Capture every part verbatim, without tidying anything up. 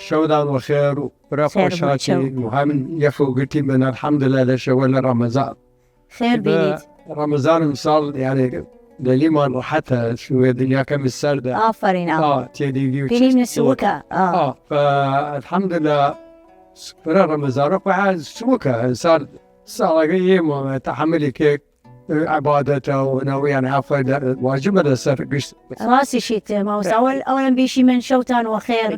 چەودان وە خێر و فرە خۆشاتی و هەمن یەخ و گرتی بن، الحمدلله، لە شەوە لە ڕەمەزان. خێر بینید. ڕەمەزان امساڵ، یعنی، دەلیمان ڕەحەتە، شوێ دنیا کەمی سەردە. ئافەرین، ئا. ئا، تێدیگی و بینین چ سووکە، ئا. ئا، فە، الحمدلله، فرە ڕەمەزانە خۆ سووکە، ئەنسان ساڵەگە یێ مۆمە تەحەملی کێ عبادەتە و نەویان عفوە واجبە لەسەر گشت. ڕاستیشیت، ماوسا، ئەوەل، ئەوەلم بیشی من شەوتان وە خێر.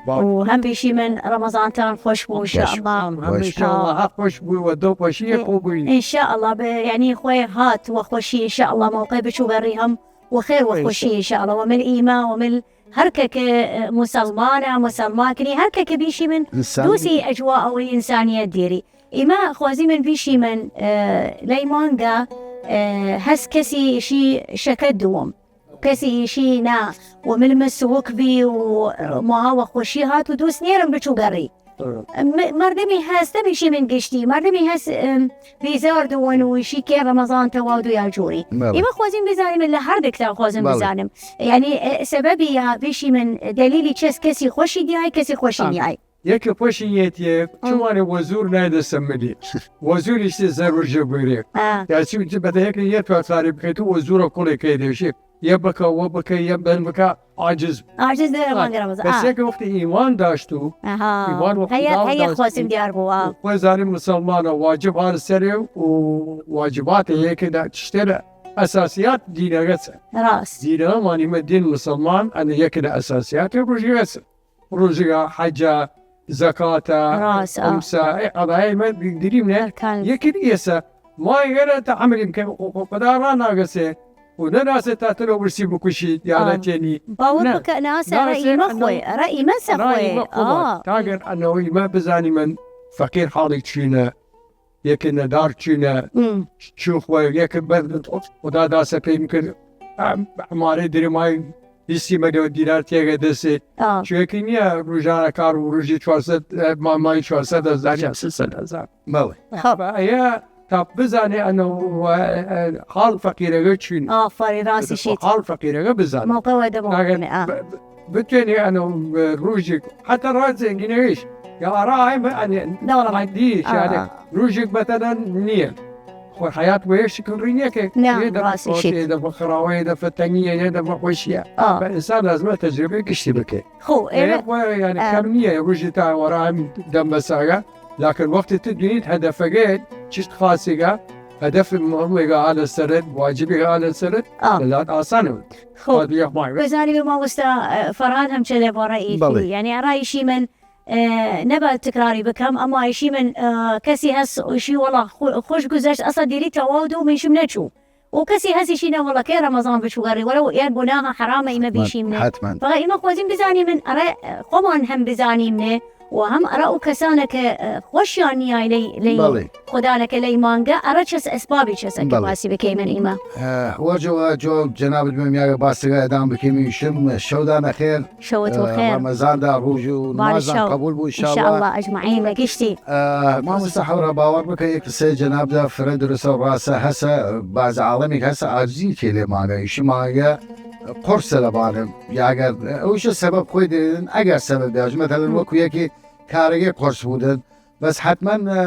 و هەم بیشی من ڕەمەزانتان خۆش بوو، ان شاء الله. ان شاء الله، هەر خۆش بوو و دڵ خۆشی خۆ بووی. ان شاء الله، بە، یعنی، خۆی هات وە خۆشی، ان شاء الله، موقع بچوو بەڕی هەم وە خێر وە خۆشی، ان شاء الله، وە مل ئیمە، وە مل هەر کە کە موسەڵمانە، موسەڵمان کنی، هەر کە کە بیشی من دووسی ئەجوا ئەوەی ئینسانیەت دیری. ئیمە خوازی من بیشی من، ئە، لەی مانگە، ئە، هەس کەسی ئیشی شەکەت دووم. کەسی ئیشی نا، و مل من سووک بی و ماها وە خوشی هات و دووس نیرم بچوو گەڕی. م-، مەردمی هەس، نەبیشی من گشتی، مەردمی هەس، ئم، بیزار دوون و ئیشی کێ ڕەمەزان تەواو دویا جووری. بەڵێ. ئیمە خوازیم بزانیم لە هەر دکتان خوازم بەڵێ. بزانم. یعنی، ئە، سەبەبی یا بیشی من دەلیلی چەس کەسی خوشی دیای، کەسی خوشی نیای. یەکە خوشی یەتیە، چوانێ وەزور نایدە سەمدی. وەزوریش زەروژە بویرێ. ئا. یا چی بەدە یەکە یە تواتاری بکەیت و وەزورە کوڵێ کەی دێشێ. یە بکە، وە بکە، یە بەن بکە، عاجز. عاجز دێ ڕەمەزان. بەس یەکە وەختی ئیمان داشت و ئەها. ئیمان وەختی هەیە، هەیە داشت خوازم و دیار بووە. خۆ زانیم مسلمانە واجب هار سەرێ و واجباتە یەکە دا تشتێ لە ئەساسیات دینەگەسە. ڕاست. دینە مانیمە دین مسلمان ئەنە یەکە لە ئەساسیات ڕژیەسە. ڕۆژگا، حەجە، زەکاتە، ڕاست، ئا. ئەمسا، ئەی قەضایە مە دیریم نە، ئەرکان. یەکن ئێسە، ما گەرە تەحەملیم کە خو-، خو-، خدا ڕا ناگەسێ، و نەناسێ تا تەلۆ ورسی بکوشی، یا ئا. نەتێنی. باور نە. بکە، ناسە، ناسێ، ڕە ئیمە ئەنە خوێ، ڕە ئیمە سە ڕە خوێ. ئیمە خوێ. ئا. تاگەر ئەنەوە ئیمە بزانی من فەقیر حاڵی چینە، یەکە نەدار چینە، م. چو خوێ، یەکە بەر خدا داسە پێی بکرد. ئەم، ئەمارەی درێمای بیستی مەدەوە دیرار تێگە دەسێ. ئا. چوێکی نییە ڕوژانە کار و ڕژی چوارسەد، ئە، ما-، مای چوارسەد هەزار یا سێسەد هەزار. بەڵێ. خب. بە ئەیە تا بزانێ ئەنە و، ئە، ئە، حاڵ فەقیرەگە چین. ئافەرین، ڕاستی شیت. حاڵ فەقیرەگە بزانێ. موقع وە دەمە ئەگەر وەکنێ، ئا. ب-، ب-، بتوێنێ ئەنە و، ئە، ڕوژێک، حتی ڕاز زەنگینەگەیش. یا ئارا ئای بە ئەنێ، نەوەڵا. مادیش، ئا، یعنی، ئا. ڕوژێک بەتەنە نییە. خۆ حیات وەیە شکل ڕینیەکە. نا، یە دە ڕاستی شیت. یە دە خراوە، یە دە فتەنیە، یە دە بەخۆشیە. ئا. بە ئینسان لازمە تەجربەی گشتی بکەی. خۆ، ئێ، ئێمە، وە، یعنی، ئا. کەم نییە، ڕوژی تا وەڕام دەم بەساگە. لکن وەختی تو دوینیت هەدەفەگەیت، چشت خاسیگە، هەدەف مهمێگە ئالە سەرت، واجبێگە ئالە سەرت، ئا. لەلات ئاسانە. خۆ، بزانی بە مامۆستا، ئە، فەرهاد هەم چێ لێ بۆ ڕەئی بەڵێ. یعنی، ئەڕایشی من، ئە، نەبا تکراری بکەم، ئەما ئیشی من، ئە، کەسی هەس ئیشی وەڵا خو-، خوش گوزەشت، ئەسە دیری تەواو دوو میشم نەچوو. و کەسی هەسیشی نەوەڵا کەی ڕەمەزان بچوو گەڕی، وەلەو ئێر گوناهە حرامە ئیمە بیشیم نێ. حتماً. فەقە ئیمە خوازیم بزانیم من ئەڕێ، ئە، خۆمان هەم بزانیم نێ، و هەم ئەڕا ئەو کەسانە کە، ئە، خوەشیان نیای لەی، لەی بەڵێ. خودانە کە لەی مانگە، ئەڕا چەس ئەسبابی چەسە کە بەڵێ. باسی بکەیمن ئیمە. ئە، وەجەوە جۆ جەنابت مەمیاگە باسەگە ئەدام بکەیمن ئیشم، شەودانە خێر. شەوت وە ئە، خێر. ڕەمەزاندا ڕوژ و باری نمازان شەو. قبول بوو، ان شاء الله. ان شاء الله ئەجمعین لە گشتی. ئە، مامۆستا حەورا باوەڕ بکە، یەک قسەی جەنابدا فرە درسە و ڕاسە هەسە، باز عاڵەمیک هەسە ئاجزی کێ لێ مانگە، ئیشی مانگە قرسە لە بانم. یاگەر ئەوشە سەبەب خۆی دێن، ئەگەر سەبەب داش، مەتەلەن وەکو یەکی کارەگەی قرس بودن، بەس حتمەن، ئە،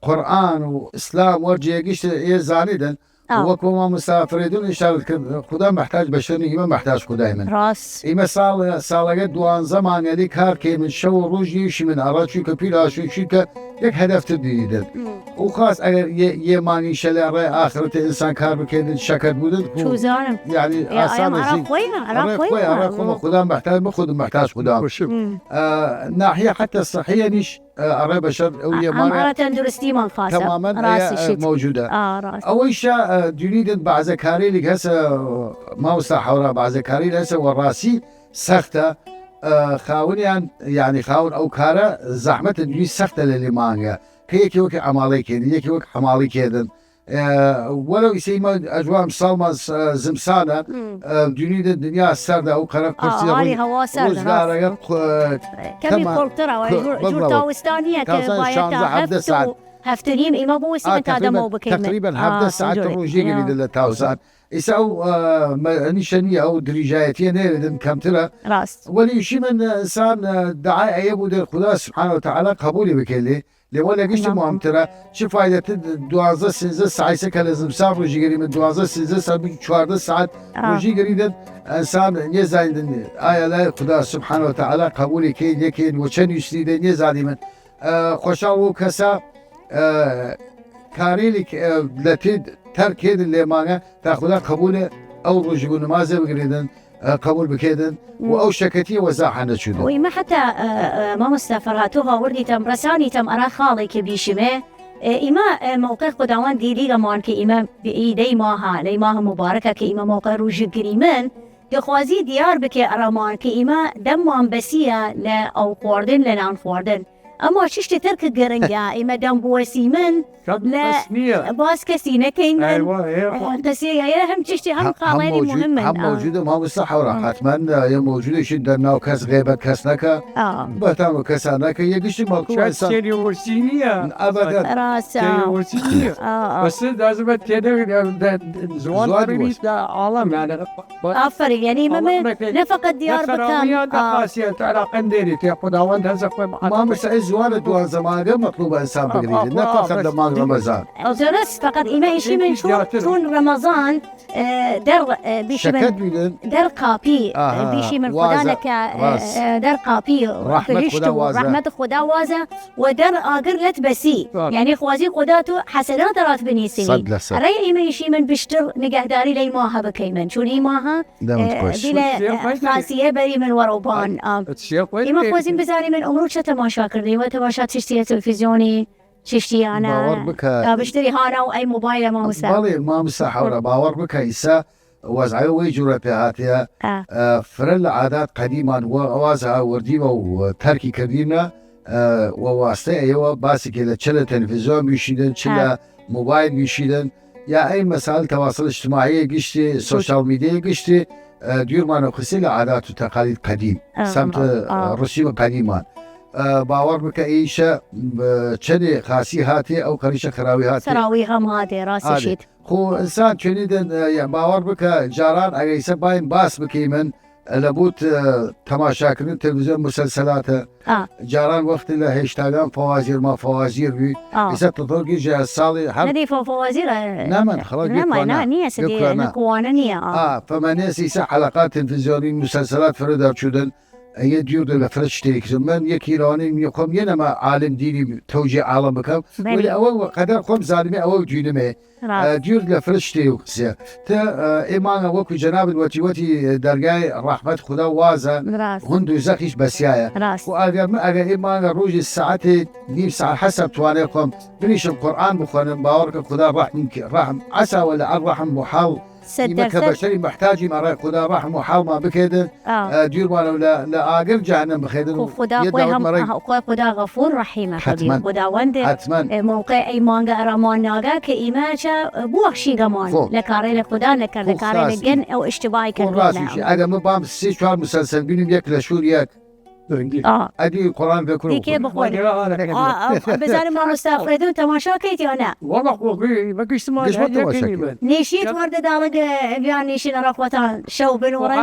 قورئان و ئیسلام وەرجێگیشت ئێ زانیدن، ئا. وەکو مامۆستا فرەیدون ئشارەت کرد، خودا محتاج بەشەر نیە، ئیمە محتاج خودای من. ڕاست. ئیمە ساڵ، ساڵەگە دوانزە مانگەلی کار کەیمن، شەو و ڕوژ یەیشی من ئەڕا، چویکە پیلاشوی، چویکە یەک هەدەف تر دیدن. م. و خاص ئەگەر یە، یە مانگی شەلە ڕای ئاخرەت ئینسان کار بکەیدن، شەکەت بودن، خو-، چوزانم. یعنی ئێ، ئاسان ئەم ئەڕا نەزیک. خۆیە، ئەڕا ئەڕا خۆیە. خۆی، ئەڕا خۆمە، خودام محتاج بە خودم محتاج خودام. م. ئە، ناحیە حتی صحیە نیش، ئە، ئەڕێ بەشەر ئەو یە ئەم مارە ئەڕا تەندروستیمان خاسە. تەمامەن ڕاستی ئەیە، ئە، شیت. مەوجودە. ئا، ڕاست. ئەوەیشە، ئە، دوینیدن بەعزە کارەیلیک هەسە، ماوستا حەورا بەعزە کارەیل هەسە وە ڕاسی سەختە، ئە، خاونیان، یعنی خاون ئەو کارە زەحمەتە دوی سەختە لە لێمانگە. کە یەکی وەک عەماڵەی کێدن، یەکی وەک عەماڵی کێدن. ئە، وەلەو ئیسە ئیمە ئەجوام ساڵمان س-، زمسانە، م. ئە، دوینیدە دنیا سەردە ئەو قەرە آه، قورسی آه، هەوا سەردە، ڕۆژگارەگە ڕاست. قو-، کەمی کەمە، کوڵترە، وەلی کو-، جور، جور بەڵێ. تاوستانیە کە تاوسان باید تا شانزە هەفت حەڤدە ساعت. و هەفتریم ئیمە بوسیمە آه، تا تقریباً، دەمەو بکەیمە. تقریباً آه، هەڤدە ساعت سنجوری. ڕۆژی یا. گەلی لە تاوسان. ئیسە ئەو، ئە، مە-، نیشەنی ئەو دریژایەتیە نەێدن کەمترە. ڕاست. وەلی ئیشیمن، ئە، ئنسان، ئە، دعای ئەیە بوودن خودا سبحانە و تعالی قەبولی بکەێ لێ. لێ وەلە گشتی مهمترە، چ فایدە ت دوازدە سێزدە ساعیسە کە لە زمسان ڕوژی گەریمن، دوازدە سێزدە ساعت، چواردە ساعت ڕوژی گەریدن، ئنسان نێزانیدن ئایا لای خودا سبحانە و تعالی قەبولی کەید یەکەید و چەند ویستیدە نێزانیمن. ئە، خوەشاڵ وەو کەسە، ئە، کارێلیک، ئە، لە تێد تەرکێدن لێ مانگە تا خودا قەبولێ ئەو ڕوژی و نمازێ بگرێدن، ئە، قەبول بکێدن و ئەو شەکەتیە وە زاحە نەچوودن. و ئیمە حەتا، ئە، ئە، مامۆستا فەرهاد، تۆ هاوردیتەم، ڕەسانیتەم ئەرا خاڵێ کە بیشیمێ، ئە، ئیمە، ئە، مەوقع خوداوەند دیلیگەمان کە ئیمە ئی دەی ماهە، لەی ماهە مبارەکە کە ئیمە مەوقع ڕوژی گریمن، دخوازی دیار بکێ ئەرامان کە ئیمە دەممان بەسیە لە ئەو خوەردن، لە نان خوەردن. ئەما چشتێ تر کە گرنگە، ئیمە دەم بوەسیمن لە باس کەسی نەکەیمن. ئەیوە، ئەیوە. ئە، قەسیە یە هەم چشتێ هەم خاڵێنی مهمن. هەم موجودە، مامۆستا حەورا، حتمەن، ئە، یە موجودە، ئیشی دەر ناو کەس غیبەت کەس نەکە، بەتام و کەسا نەکە، یە گشتی مەوقع ئەسا. سێری ورسی نییە. ئەبەدەن. ڕاستە. سێری ورسی نییە. بەس لازمە تێدە، ئە، زوان ببیت لە عاڵەم، یعنی، ئافەرین، یعنی ئیمە نە فەقەت دیار بکەم. مامۆستا، ئەی زوانە دوازدە مانگە مەطلوبە ئنسان بگریدن، نە فەقەت لە مانگ ڕەمەزان. دەرەس، فەقەت ئیمە ئیشیمن چون، چون ڕەمەزان، ئە، دەر، ئە، بیشیمن، دەر قاپی، ئە، بیشیمن خودا لەکە، ئە، دەر قاپی بهشت و ڕەحمەت خودا وازە و دەر ئاگر لەت بەسی. یعنی خوازی خودا تو حەسەنات رات بنیسینی. ئەرای ئیمە ئیشیمن بشتر نگهداری لەی ماهە بکەیمن، چون ئی ماهە دەمت خوەش. بیلە خاسیە بەریمن وەڕەوبان. ئیمە خوەزیم بزانیمن ئمڕوو چە تەماشا کردی و تەماشا چشتیە تلفزیۆنی چشتیانە. باوەڕ بکە. بشتری هانە و ئەی موبایلە مامۆستا. بەڵێ، مامۆستا حەورا، باوەڕ بکە ئیسە وەزعە وەی جوورە پێ هاتیە. ئە، فرە لە عادات قەدیمان و ئەواز هاوردیمە و تەرکی کردیمە، ئە، وە واستەی ئەیەوە باسی کێ لە چ لە تەلفزیۆن بیشیدن، چ لە موبایل بیشیدن، یا ئەی مەسائل تەواسڵ اجتماعی گشتی، سوشال میدیا گشتی، ئە، دویرمانە خوسی لە عادات و تەقالید قەدیم، سەمت، ئە، ڕسیم قەدیمان. ئە، باوەڕ بکە ئیشە، ئە، چەنێ خاسی هاتێ، ئەو قەریشە خراوی هاتێ. سەراوی هەم هاتێ، ڕاستیشیت. خو ئنسان چنیدن، ئە، یا باوەڕ بکە، جاران ئەگەیسە باین باس بکەیمن، لە بوت، ئە، تەماشاکردن تەلفزیۆن مسلسلاتە. جاران وەخت لە هەشتاگان فەوازیر ما فەوازیر بی. ئیسە تطور گیجە ساڵی هەر نەدی فەوازیر، ئە، نەمەن، خەڵک نەمە، نە، نییە سدی، نکوانە نییە. ئە، فەمەنێس ئیسە حەلەقات تەلفزیۆنی مسلسلات فرە دەرچوودن. ئە، یە دیوردە لە فرە شتێک. من یەکی لەوانەی نیە خۆم یە نەما عالم دینی تەوجی عاڵم بکەم. ولی ئەوە وە قەدەر خۆم زانمێ ئەوە دوینمێ. ئە، دیور لە فرە شتێ و قسە. تە، ئە، ئێ مانگە وەکو جەنابت وەتی وەتی دەرگای ڕەحمەت خودا وازە، هون دوزەخیش بەسیایە. و ئەگەر من، ئەگەر ئێ مانگە ڕوژی ساعەتێ نیم ساعەت حەسەب توانێ خۆم بنیشم قورئان بخوەنم، باوەڕ کە خودا ڕەحم، ڕەحم، عەسا وە لە ئەر ڕەحم محاڵ ئیمە کە بەشەری محتاجیم ئەڕای خودا ڕەحم و حاڵمان بکێدن. ئە، دویرمانە لە، لە ئاگر جەهەنم بخێدن. خودا خوەی هەم، خوەی خودا غەفور ڕەحیمە. خوداوەند، ئە، مەوقع ئەی مانگە ئەرامان ناگا کە ئیمە چە بوەخشیگەمان لە کارەیل خودا، لە کردە کارەیل گەن ئەو اشتباهی کردنە. ئەگە من بام سێ چوار مسلسل بینم یەک لە شور یەک. ئەدی قرآن بکن. دیکێ بخوەن. بزانم مامۆستا فرێدون تەماشا کەیت یا نە؟ وەڵا خۆ بگشتمان. نێشیت وەردە داڵگ، بیان نیشین ئەرا خوەتان شەو بنوڕن.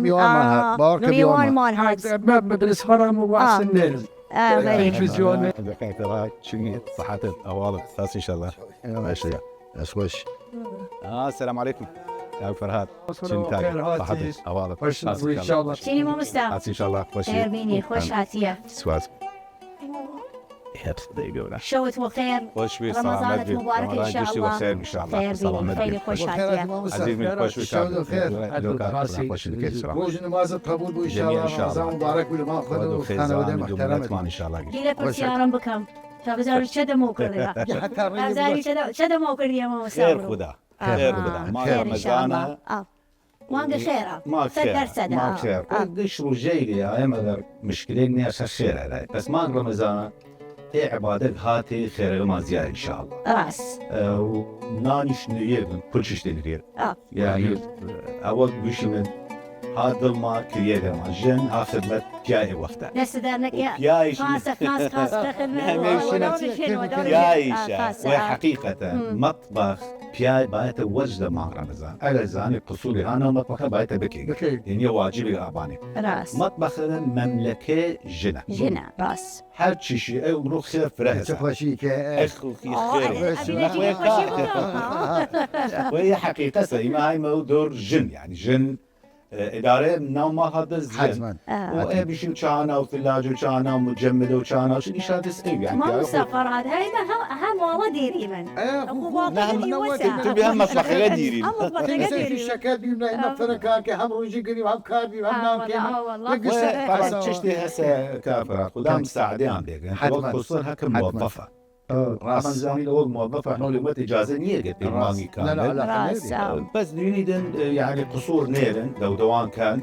میوانمان هات، باوەڕ کە میوانمان هات. بە، بە، بە دەسفەرام و واسن نێرن. تەلفزیۆن. چنگی صحتت، ئەواڵت، خاس انشاءالله. ماشە. ئەس خوەش. ئە، السلام علیکم. یا فەرهاد. چین تاک؟ صحتت، ئەواڵت. خوەش، انشاءالله. چینی مامۆستا؟ هاتی انشاءالله خوەشی. خێر بینی، خوەش هاتیە. سواز. هێت دەی گەورە. شەوت وەخێر. خوەش بی، سەلامەت بی. ڕەمەزانت مبارەک انشاءالله. خێر بینی، خەیلی خوەش هاتیە. عزیز من، خوەش بی. ڕۆژ نمازت قەبول بو انشاءالله. ڕەمەزان مبارەک بو لە ماڵ خوەد و خانەوادەی محتەرەمت. انشاءالله. گیلە پرسیارم بکەم. تا بزانم چە دەمەو کردی. تا بزانم چە دە-، چە دەمەو کردی مامۆستا. خێر خودا. خێر خودا. ماڵ ڕەمەزانە. مانگ خێرە. مانگ خێرە. سەد دەرسەدە. مانگ خێر. گشت ڕوژەیلی ئەمە مشکلەی نیە، خە خێرە لای. بەس مانگ ڕەمەزانە، ئێ عبادەت هاتێ خێرەگەمان زیاد انشاءالله. ڕاست. ئە، و نانیش نوێ بن، پلچیش دێ نوێ. یعنی، ئەوە گوشی من، ها دڵما کریەگەما، ژن ها خدمەت پیای وەختە. دەست دەرنەکە. پیایش خاصە، خاص، خاص، خاص. پیایشە. وە حەقیقەتە. مەطبەخ. پیای بایەتە وەرج لە مانگ رەمەزان. ئەگەر زانی قسوری هانە مەطبەخە بایەتە بکەی. بکەی. یعنی واجبی ئابانی. راس. مەطبەخە مەملەکەی ژنە. ژنە، راس. هەر چیشی ئەو ئمڕوو خێر فرە هەسە. چه خوشی که ئەخ، ئەخ، ئەو خێر. ئەبی، ئەبی، ئەبی، ئەبی، ئەبی، ئەبی. وە یە حەقیقەسە، ئیمە هایمە و دۆر ژن، یعنی ژن، ئە، ئیدارە ناو ما هەدەس ژن. حتماً. ئە. و ئێ بیشیم چانا و فلاج و چانا و مجمدە و چانا و شنی شادس ئەوی، یعنی، مامۆستا فەرهاد، هەیمە هەم، هەم واڵە دیریمن. ئە، ئەو خو واڵە نە، هەم دیری نەوەتە. وەتە. تو بی هەم مەطبەخەگە دیریم. هەم مەطبەخەگە دیریم. شەکەر بیم، نە، ئە. مەفرە کار کە هەم ڕوژی گریم، هەم کار بیم، هەم ئە، نان وەڵا، کێمیم. ئە، وەڵا. یەک گشت وەڵا. پاسا چشتێ هەسە کافرا. خودام سەعدیان بێگن. حتماً. وەک خصوصاً هەکە حتماً. موظفە. ئە، ڕاس. ئەمان زانی ئەوە موظفە حاڵی وەتی ئجازە نیە گەت ڕاس. مانگی نە، نە، کامل. علاقە ڕاس، نەیە. ئە. بەس دوینی دن، ئە، یعنی قصور نێرن، دەودەوان کەن.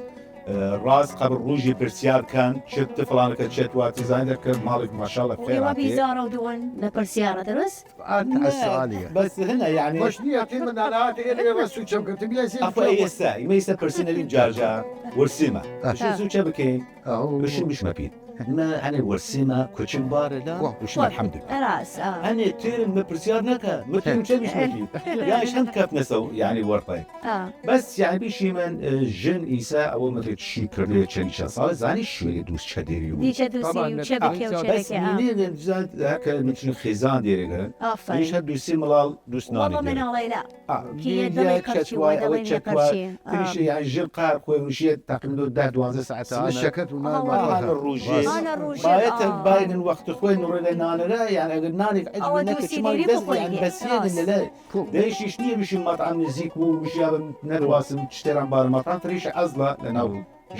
ئە، ڕاس قبل ڕوژی پرسیار کەن، چت فلانەکە چێت واتی زانیدە کە ماڵێک ماشاءالله خێر ئێوە هاتێ. بیزارە و دوون لە پرسیارە، دروست؟ ئات نە، ئەسوالیە. بەس هنە، یعنی. باش نیە، تی من نانەهاتە ئێرە ڕەسو چەم کە تبیە زی ئەفە چەم. ئێستا، ئیمە ئێستا پرسینەری جارجار، ورسیمە. ئە. بشین سوچە بکەین. ئەو. بشین بشمە پین. مە هەنێ وەرسیمە کوچک بارە لا، وە. وشمە الحمدلله. ئەراس، ئا. هەنێ تێرم مە پرسیار نەکە، مە تێرم چە بشمە پین. یاش هەم کەف نەسەو، یعنی وەرپای. ئا. بەس، یعنی، بیشی من، ئە، ژن ئیسا ئەوە مە تێ چی کردێ، چەنی چەند ساڵ، زانی شوێ دووس چە دێری و. دیچە دووسی طبعاً، و چە بکێ و چە ئەبا نەکێ، ئا. نێ، نێ، زاد، هەکە نوچن خێزان دێرێگە. ئافەرین. ئیش هەر دووسی مڵاڵ دووس نانی وەڵا دێرێگە. مناڵەیلا. ئا، کی یە دڵێ کەرچی وە دڵێ نێ کەرچی. ئا. تریشە، یعنی، ژن قار خوێ وشیە تقریباً دو ده دوازدە ساعت ئەسمە هانە. شەکەت و نان ئاها. هانە ڕوژێ. هانە ڕوژێ، بایەتە ئا. بایدن وەخت خوێ نوڕێ لە نانەرە، یعنی، ئەگەر نانێک عجبی ئەوە نەکە دووسی چمان دیری دەست بخۆی یعنی دیرێ. بەسیەگن راس. لەلای. کو. دەیشیش نییە بشین مەطعەم نزیک و وشیا بم نەدواسم چتێران بارە مەطعەم تریشە ئەزڵە لە ناو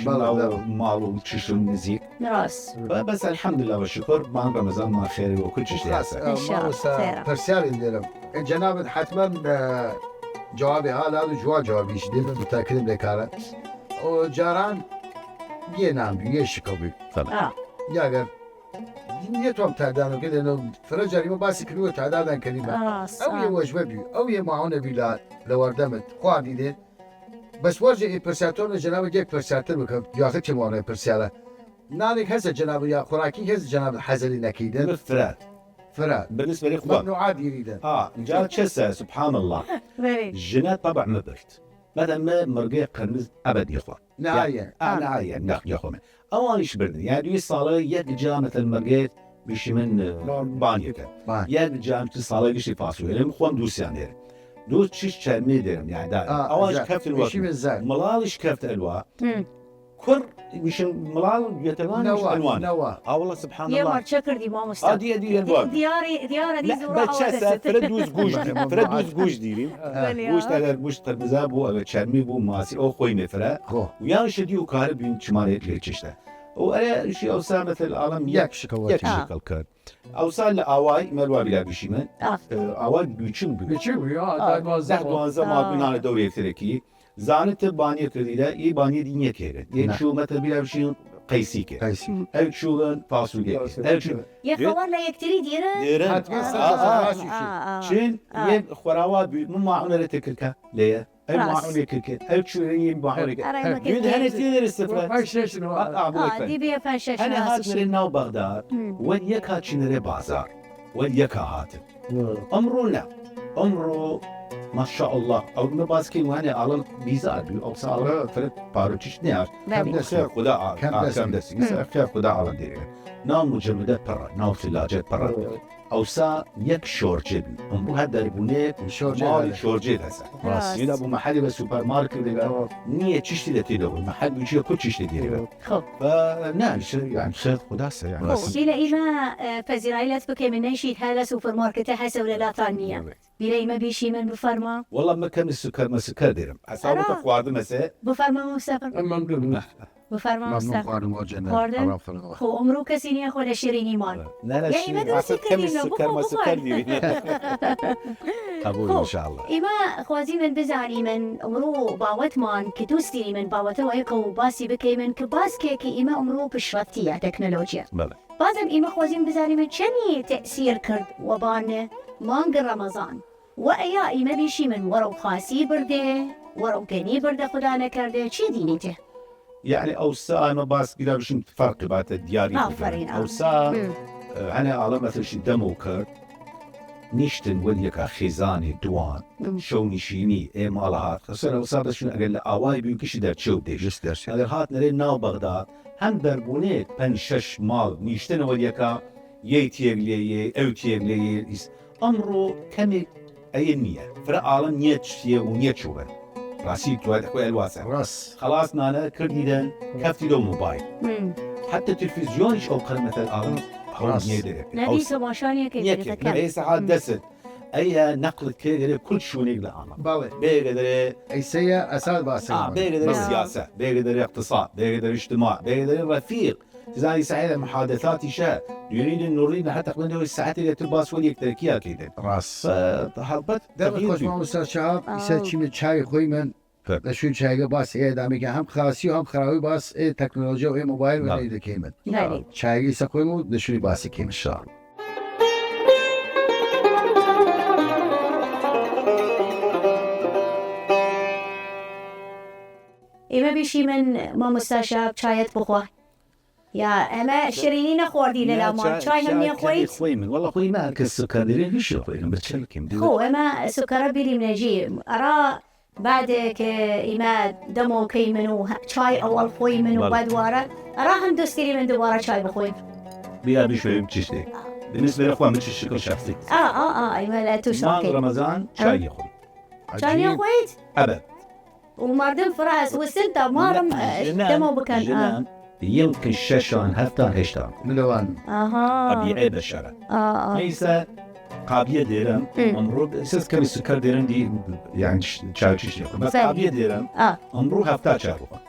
بەڵێ، ناو بەڵێ. ماڵ و چشم نزیک. راس. بە-، بەس الحمدلله و شکر مان ڕەمەزان ما خێری و کل چشتی هەسە. ئە، مامۆستا، پرسیاری لێرم. ئە، جەنابت حتماً، ئە، جوابی حالال و جوا جوابیش دێت، متأکدم لێ کارە. ئەو جاران یە نان بی، یە شکە بی. بەڵێ. ئا. یاگەر یە تۆم تادانەکە دێنە فرە جاریمە باسی کردووە تادادان کەلیمە. راس، ئەو یە ئا. وەجبە بی، ئەو یە معاونە بی لە، لە وەردەمت. خواردی دێ. بەس وەرجە ئی پرسیار تۆ لە جەنابە گێک پرسیارتر بکەم، یاخە چه وانە پرسیارە؟ نانێک هەسە جەنابە یا خوراکی هەس جەنابە حەزەلی نەکەیدن؟ من فرە. فرە. بالنسبة لي خوار. ممنوعات دیریدن. آه، جا چسە، سبحان الله. بەێ. ژنە طبع مبرد. مثلاً مە مرگێ قرمز ئەبەد یخوا. نهایە. آه، نهایە، نخ یخوا. ئەوانیش بردن. یعنی، دوی ساڵە یەک جا، مثلاً مرگێ بیشی من، ئە، بان. بان یەکە. بان. یەک جام چ ساڵە گشتی فاسوێ. لێم خۆم دووسیان دێرم. دوو چش چەرمێ دێرم، یعنی، دا. ئا، ئەوانش زە-، کەفتن وەک بیشی من زەر. مڵاڵیش کەفت ئەلوا. هم. کوڕ بیشی مڵاڵ یەتەوانیش نەوا، ئەلوان. نەوا. ئا، والله سبحان یە الله. وەرچە کردی مامۆستا. ئا، دیە، دیە، دی-، ئەلوان. دیاری، دیارە دی نە، زوڕا بە ئەوە چەسە، دەست. فرە دووز گوش، فرە دووز گوش دیریم. بەێ. گوشت ئەگەر گوشت قرمزا بوو، ئەگەر چەرمی بوو، ماسی ئەو خۆی مێفرە. خۆ. و یان شدی و کارە بین چمانێ لێ چشتە. و ئەرێ شی ئەو سامەتە العالم یەک یەک شکەوەتی. یەک شکەڵ کرد. ئەوسا لە ئاوای مەروا بیرا بیشیمن. ئا. ئە، ئاوای گوچن بوو. گوچن بوو، یا، ئا، دە دوازدە ده دوازدە ماڵ. ئا. بینانە دەورێ ترەکی. زانت بانیە کردیدە، ئی بانیە دی نیەکێرن. یەک نە. شوو مەتە بیرا بشین قەیسی کرد. قەیسی. ئەو شوون فاسوگێ کرد. فاسوگێ. ئەو شوون یە خەوەر لە یەکتری دیرن؟ دیرن. حتماً ئا، سەر ئا، سەر ئا، ئا، ئا. چین؟ آه. یه خوراوا بی، من معاونه ره تکرکه، لیه. ای راست. معاونه کرکه، ای چوره یه معاونه کرکه. آره، ما دوید کرکه. هنه تیه دره سفره. پنج شش نوع. آه، آه، بو آه، فن. دی بیه پنج شش هنه نوع هات سوشی. نره ناو بغداد، مم. ول یکا چی نره بازار. ول یکا هاتن. مم. امرو نه. امرو، ماشاءالله. او ما باز کی وانه عالم بیزار بی. او سال آه. فرد پارو چیش نیار. بله. کم دست. خیر خدا عالم. کم آه، دست. کم دست. مم. خیر خدا عالم دیگه. ناو مجمده پره، ناو ثلاجه پره. مم. ئەوسا یەک شۆرجێ بی. ئەمڕوو هەر دەربوونێ شۆرجێ ماڵی هەیە. شۆرجێ هەسە. ڕاست. ئیلا بوو مەحەلی بە سوپەرمارکت دێگا، نییە چیشتی لە تێدە بوو. مەحەل بوو چیە کو چیشتی دێگە. خۆ. بە، نه، شە-، یعنی، خێر خدا سە، یعنی. خۆ. ڕاست. بیلە ئیمە، ئە، پەزیرایی لەت بکەیمن نەیشید هەر لە سوپەرمارکتە هەسە و لە لاتان نییە. بەێ. بیلە ئیمە بیشیمن بفەرما. وەڵا مە کەمی سکەر، مە سکەر دێرم. ئەسا ئەرا. وەتە خواردمەسێ. بفەرما مستەفا. مەمنون. بفەرما مەمنون مستەفا. خواردن وە جەنە. خواردن؟ خۆ ئمڕوو کەسی نییە خۆ لە شیرینی مان. نه، نه، یعنی شیرین. مە ئەسڵ دووسی کەمی کردین، سکەر، بۆ مە سکەر بخوارد. دیرین. قبول، انشاءالله. ئیمە خوازیمن بزانیمن ئمڕوو باوەتمان ک دووس دیریمن باوەتە وەیەکە و باسی بکەیمن ک باس کێ ک ئیمە ئمڕوو پشڕەفتیە تەکنەلۆژیا. بەڵێ. بازم ئیمە خوازیم بزانیمن چەنی تەئسیر کرد وەبان مانگ ڕەمەزان. وە ئەیا ئیمە بیشیمن وەڕەو خاسی بردێ، وەڕەو گەنی بردە خودا نەکەردێ، چی دینیتێ؟ یعنی ئەوسا ئەمە باس گرا بشین فەرق باتە دیاری ئافەرین، بکەن. ئافەرین. ئەوسا، مم. ئە، هەنێ ئاڵە مەسەل شی دەمەو کرد. نیشتن وەل یەکا خێزانێ دووان، شەو نیشینی ئێ ماڵە هات خسەر ئەوسا بەس چون ئەگەر لە ئاوای بیو گشتی دەرچەو دێش. ئەگەر هات نەرێ ناو بەغداد، هەم دەربوونێ پەنج شەش ماڵ نیشتنە وەل یەکا، یەی تیەگ لێ یەی، ئەو تیەگ لێ یەی. ئیس ئەمڕۆ کەمێک ئەیە نییە، فرە ئاڵم نییە چیە و نییە چووبن. ڕاستی دوای دەخۆی ئەلواسە. ڕاست. خلاص نانە کردیدن، کەفتی لەو موبایل. حتی تلفزیۆنیش ئەو قەرمەتە ئاڵم هەوڵ نییە دەرێ. نەدی تەماشا نییە کە نییە کە سەعات دەست. ئەیە نەقلت کێ دەرێ کل شوونێک لە ئاڵم. بەڵێ. بێگە دەرێ ئەیسەیە ئەساس باسە. بێگە دەرێ سیاسە، بێگە دەرێ اقتصاد، بێگە دەرێ اجتماع، بێگە دەرێ ڕەفیق. زانی سەعێ لە محادثاتیشە، دوێنین نوڕین لە هەر تەقریبەن دەوری ساعەتێ لە تو باس وەل یەکترکیا کەیدن. ڕاست. هەڵبەت دەبێت تەغییر خۆش بی. مامۆستا شەهاب، ئیسە چیمە چای خۆی من، لە شوی چایگە باس ئێ دامێکە هەم خاسی و هەم خراوی باس ئێ تەکنۆلۆژیا و ئێ موبایل و ئێ دەکەیمن. چایگە ئیسە خۆی و لە شوی باسی کەیم. ئێمە بیشی من مامۆستا شەهاب چایەت بخوا. یا ئەمە شیرینی نەخواردی لە لامان، چای هەم نیە خوەیت؟ خوەی من وەڵا خوەی من هەر کەس سکەر دەێ هیچ خوەی من بە چەلکیم. خۆ ئەمە سکەرە بیریم نەژی ئەرا بعدێ کە ئیمە دەمۆکەی من و چای ئەوەڵ خوەی من و بەدوارە ئەرا هەم دەستگیری من دوبارە چای بخۆین. بیا بشویم چیشتێک. بالنسبة لە خوەم چ شکل شخصی. ئا ئا ئا ئیمە لە تو شاکەی. ڕەمەزان چای خۆم. چای خوەیت؟ ئەبەد. و مردم فرە ئەس وسن تا مارم دەمۆ بکەن. ژنان یەم کە شەشان هەفتان هەشتان. ملوان. ئەها. طبیعی بەشەرە. ئیسە قابیە دێرم ئەمڕۆ سس کەمی سکەر دێرم دی، یعنی چاوچیش بەس قابیە دێرم ئەمڕۆ هەفتا چار بخۆم،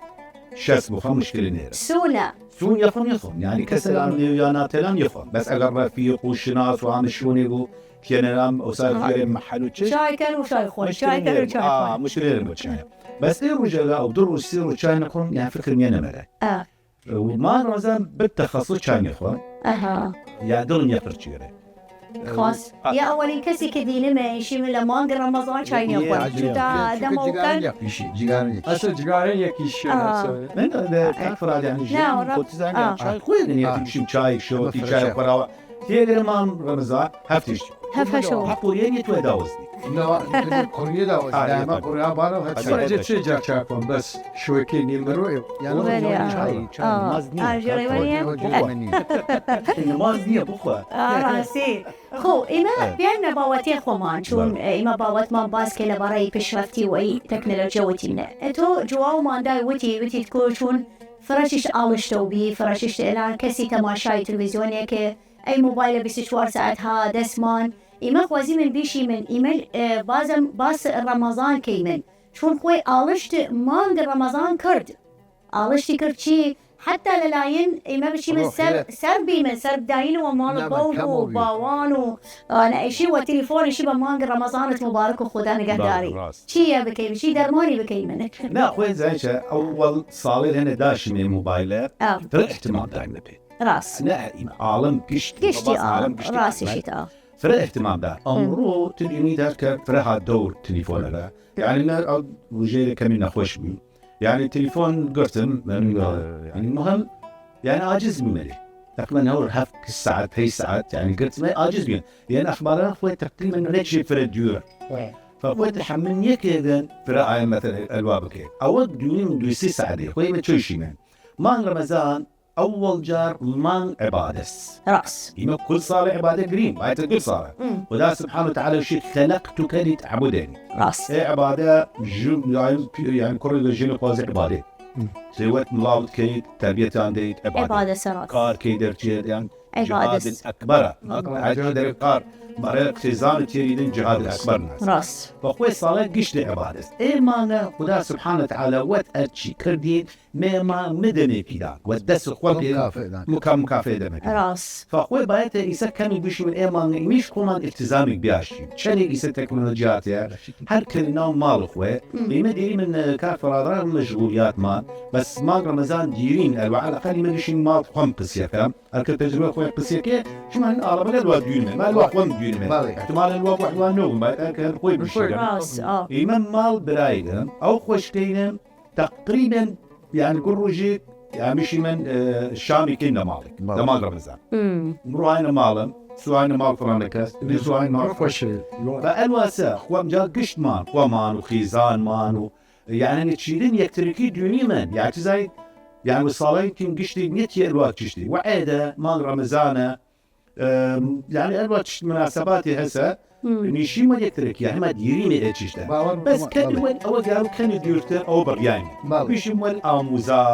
شەست بخۆم مشکلی نێرم. سونە. سون یەخۆم یەخۆم یعنی کەسەلان نێو یا ناتێلان یەخۆم بەس ئەگەر ڕەفیق و شناس و هەمە شوونێ بوو کێنەرام ئەوسا گەرێ محەل و چش. چای کەن و چای خۆن، چای کەن و چای خۆن. مشکلێ نەبوو چای. بەس ئێ ڕوژەگا ئەو دو ڕوژ سی ڕوژ چای نەخۆم یان فکر میە نەمەرە. ئا. و مانگ ڕەمەزان بتەخەسوس چای نەخۆم. ئەها. یا دڵم یە پرچیرە. خواست. یا ئەوەلین کەسی کە دینمە ئیشی من لە مانگ ڕەمەزان چای نەخۆم. چوتا دەمەوکەن. ئەسە جگارە یەکیش. من لە کافراد یعنی ژیان خۆ تزانگە چای خۆی دنیا بشیم چای شەوەتی چای خۆراوە. تێگرە مانگ ڕەمەزان هەفتیش. هەفت هەشەوە. حەقوریەنی توێ داوەزنی. نەوە، قڕیە داوەزنی. ئەمە قڕیا بارە هەر چای. چێ جا چاکۆم بەس شوێکی نیمرۆ. یان نماز نییە. ئاژێ ڕێوەریە. نماز نییە بخوا. ڕاستی. خۆ ئیمە بیان نە باوەتێ خۆمان چون ئیمە باوەتمان باس کە لە بەڕەی پشرەفتی وەی تەکنەلۆژیا وتیمنە. تۆ جواومان دای وتی وتیت کۆ چون فرەشیش ئاڵشتەو بی، فرەشیش ئێلان کەسی تەماشای تلویزیۆنێ کە ئەی موبایلە بیست و چوار ساعەت ها دەسمان. ئیمە خوازیمن بیشیمن ئیمە بازم باس ڕەمەزان کەیمن چون خوەی ئاڵشت مانگ ڕەمەزان کرد. ئاڵشتی کرد چی؟ حتا لەلایەن ئیمە بشیمن سەر سەر بیمن سەر بداین و ماڵ بەوڵ و باوان و ئەنە ئیشی و تلیفۆنیشی بە مانگ ڕەمەزانت مبارک و خودا نگهداری. چیە بکەیم چی دەرمانی بکەیمن؟ نا خوێ زایچە ئەوەڵ ساڵێ هەنە داشمێ موبایلە. فرە احتمام دایم نەبێ. ڕاست. نە ئیم ئاڵم گشت گشتی ئاڵم گشتی ڕاستیشیت ئا. فرە احتمام دا ئەمڕۆ تبینی دار کە فرە ها دەور تلیفۆنەگە یعنی نە ئەو ڕژێ کەمی نەخۆش بوو. یعنی تلیفۆن گرتم یعنی مهم یعنی عاجز بوو مەلی. تقریبا هەور هەفت ساعت هەی ساعت یعنی گرتمە عاجز بوو. یعنی ئەخباران خوێ تقریبا ڕێکی فرە دوورە. فخوێ تحمل نییە کە یەگەن فرە ئایا مەتەر ئەلوا بکەێت ئەوە دویم دوی سی ساعتی خوێ مە چۆشیمە. مانگ ڕەمەزان ئەوەڵ جار مانگ عبادەس. ڕاست. ئیمە کل ساڵ عبادە گریم بایتە دو ساڵە. خدا سبحانه وتعالى شی خلقتك لتعبدني. ڕاست. ئێ عبادە ژن یان کوڕی لە ژن خوازی عبادێ. زێوەت مڵاوت کەیت تەربیەتان دەیت عبادە. عبادە سەڕات. کار کەی دەرچێت یان عبادەس. جهاد ئەکبەرە. هەر دەرێ قار بەڕێ قسێزان تێریدن جهاد ئەکبەر ناس. ڕاست. بەخۆی ساڵێ گشتی عبادەس. ئێ مانە خدا سبحانه وتعالى وەت ئەرچی کردین مێما مدەمێکیدا وە دەس خوەم مکافێ دەمێت. ڕاست. فخۆی باێتە ئیسە کەمی بشی من ئێمان ئیمیش خۆمان التزامی بیاشتیم چەنێک ئیسە تەکنۆلۆژیاتە هەر کەلی ناو ماڵ خوێ. ئیمە دیری من کار فەرادان مەشغولیاتمان بەس مانگ ڕەمەزان دیرین ئەلوە عەلەقەلی مەگشین ماڵ خوەم قسیەکەم. ئەکە تەجروبە خوەی قسیەکە چمان ئاڵەبەگە لوا دوینمە ما لوا خوەم دوینمە. احتمالا لوا بوحوان نەوم باید ئەکە هەر خوەی بشی. ئیمە ماڵ برایدم ئەو خوەشکەینم تقریبا یان گوڕ ڕوژی یامیشی من شامی کەین لە ماڵێک لە ماڵ ڕەمەزان. مڕوانە ماڵم سوان ماڵ فڵانە کەس، سوان ماڵ فڵانە کەس. و ئەلواسە، خوەم جا گشتمان، خوەمان و خیزانمان و، یعنی، چیدن یەکترەکی دوینیمن. یعنی، چ زانیت، یعنی، ساڵەیل کن گشتی نیەتی ئەلوا چشتی. و عێدە، مانگ ڕەمەزانە، ئم، یعنی، ئەلوا چشت مناسباتی هەسە، نیشیمە یەکترەکی، یعنی، ما دیریمە ئێ چشتە. باوەڕ بەس بکەم، کەن بەڵێ. وەل ئەوە گارو کەن دوورتر ئەوە بڕیانی. بەڵێ. بیشیم وەل ئاموزا،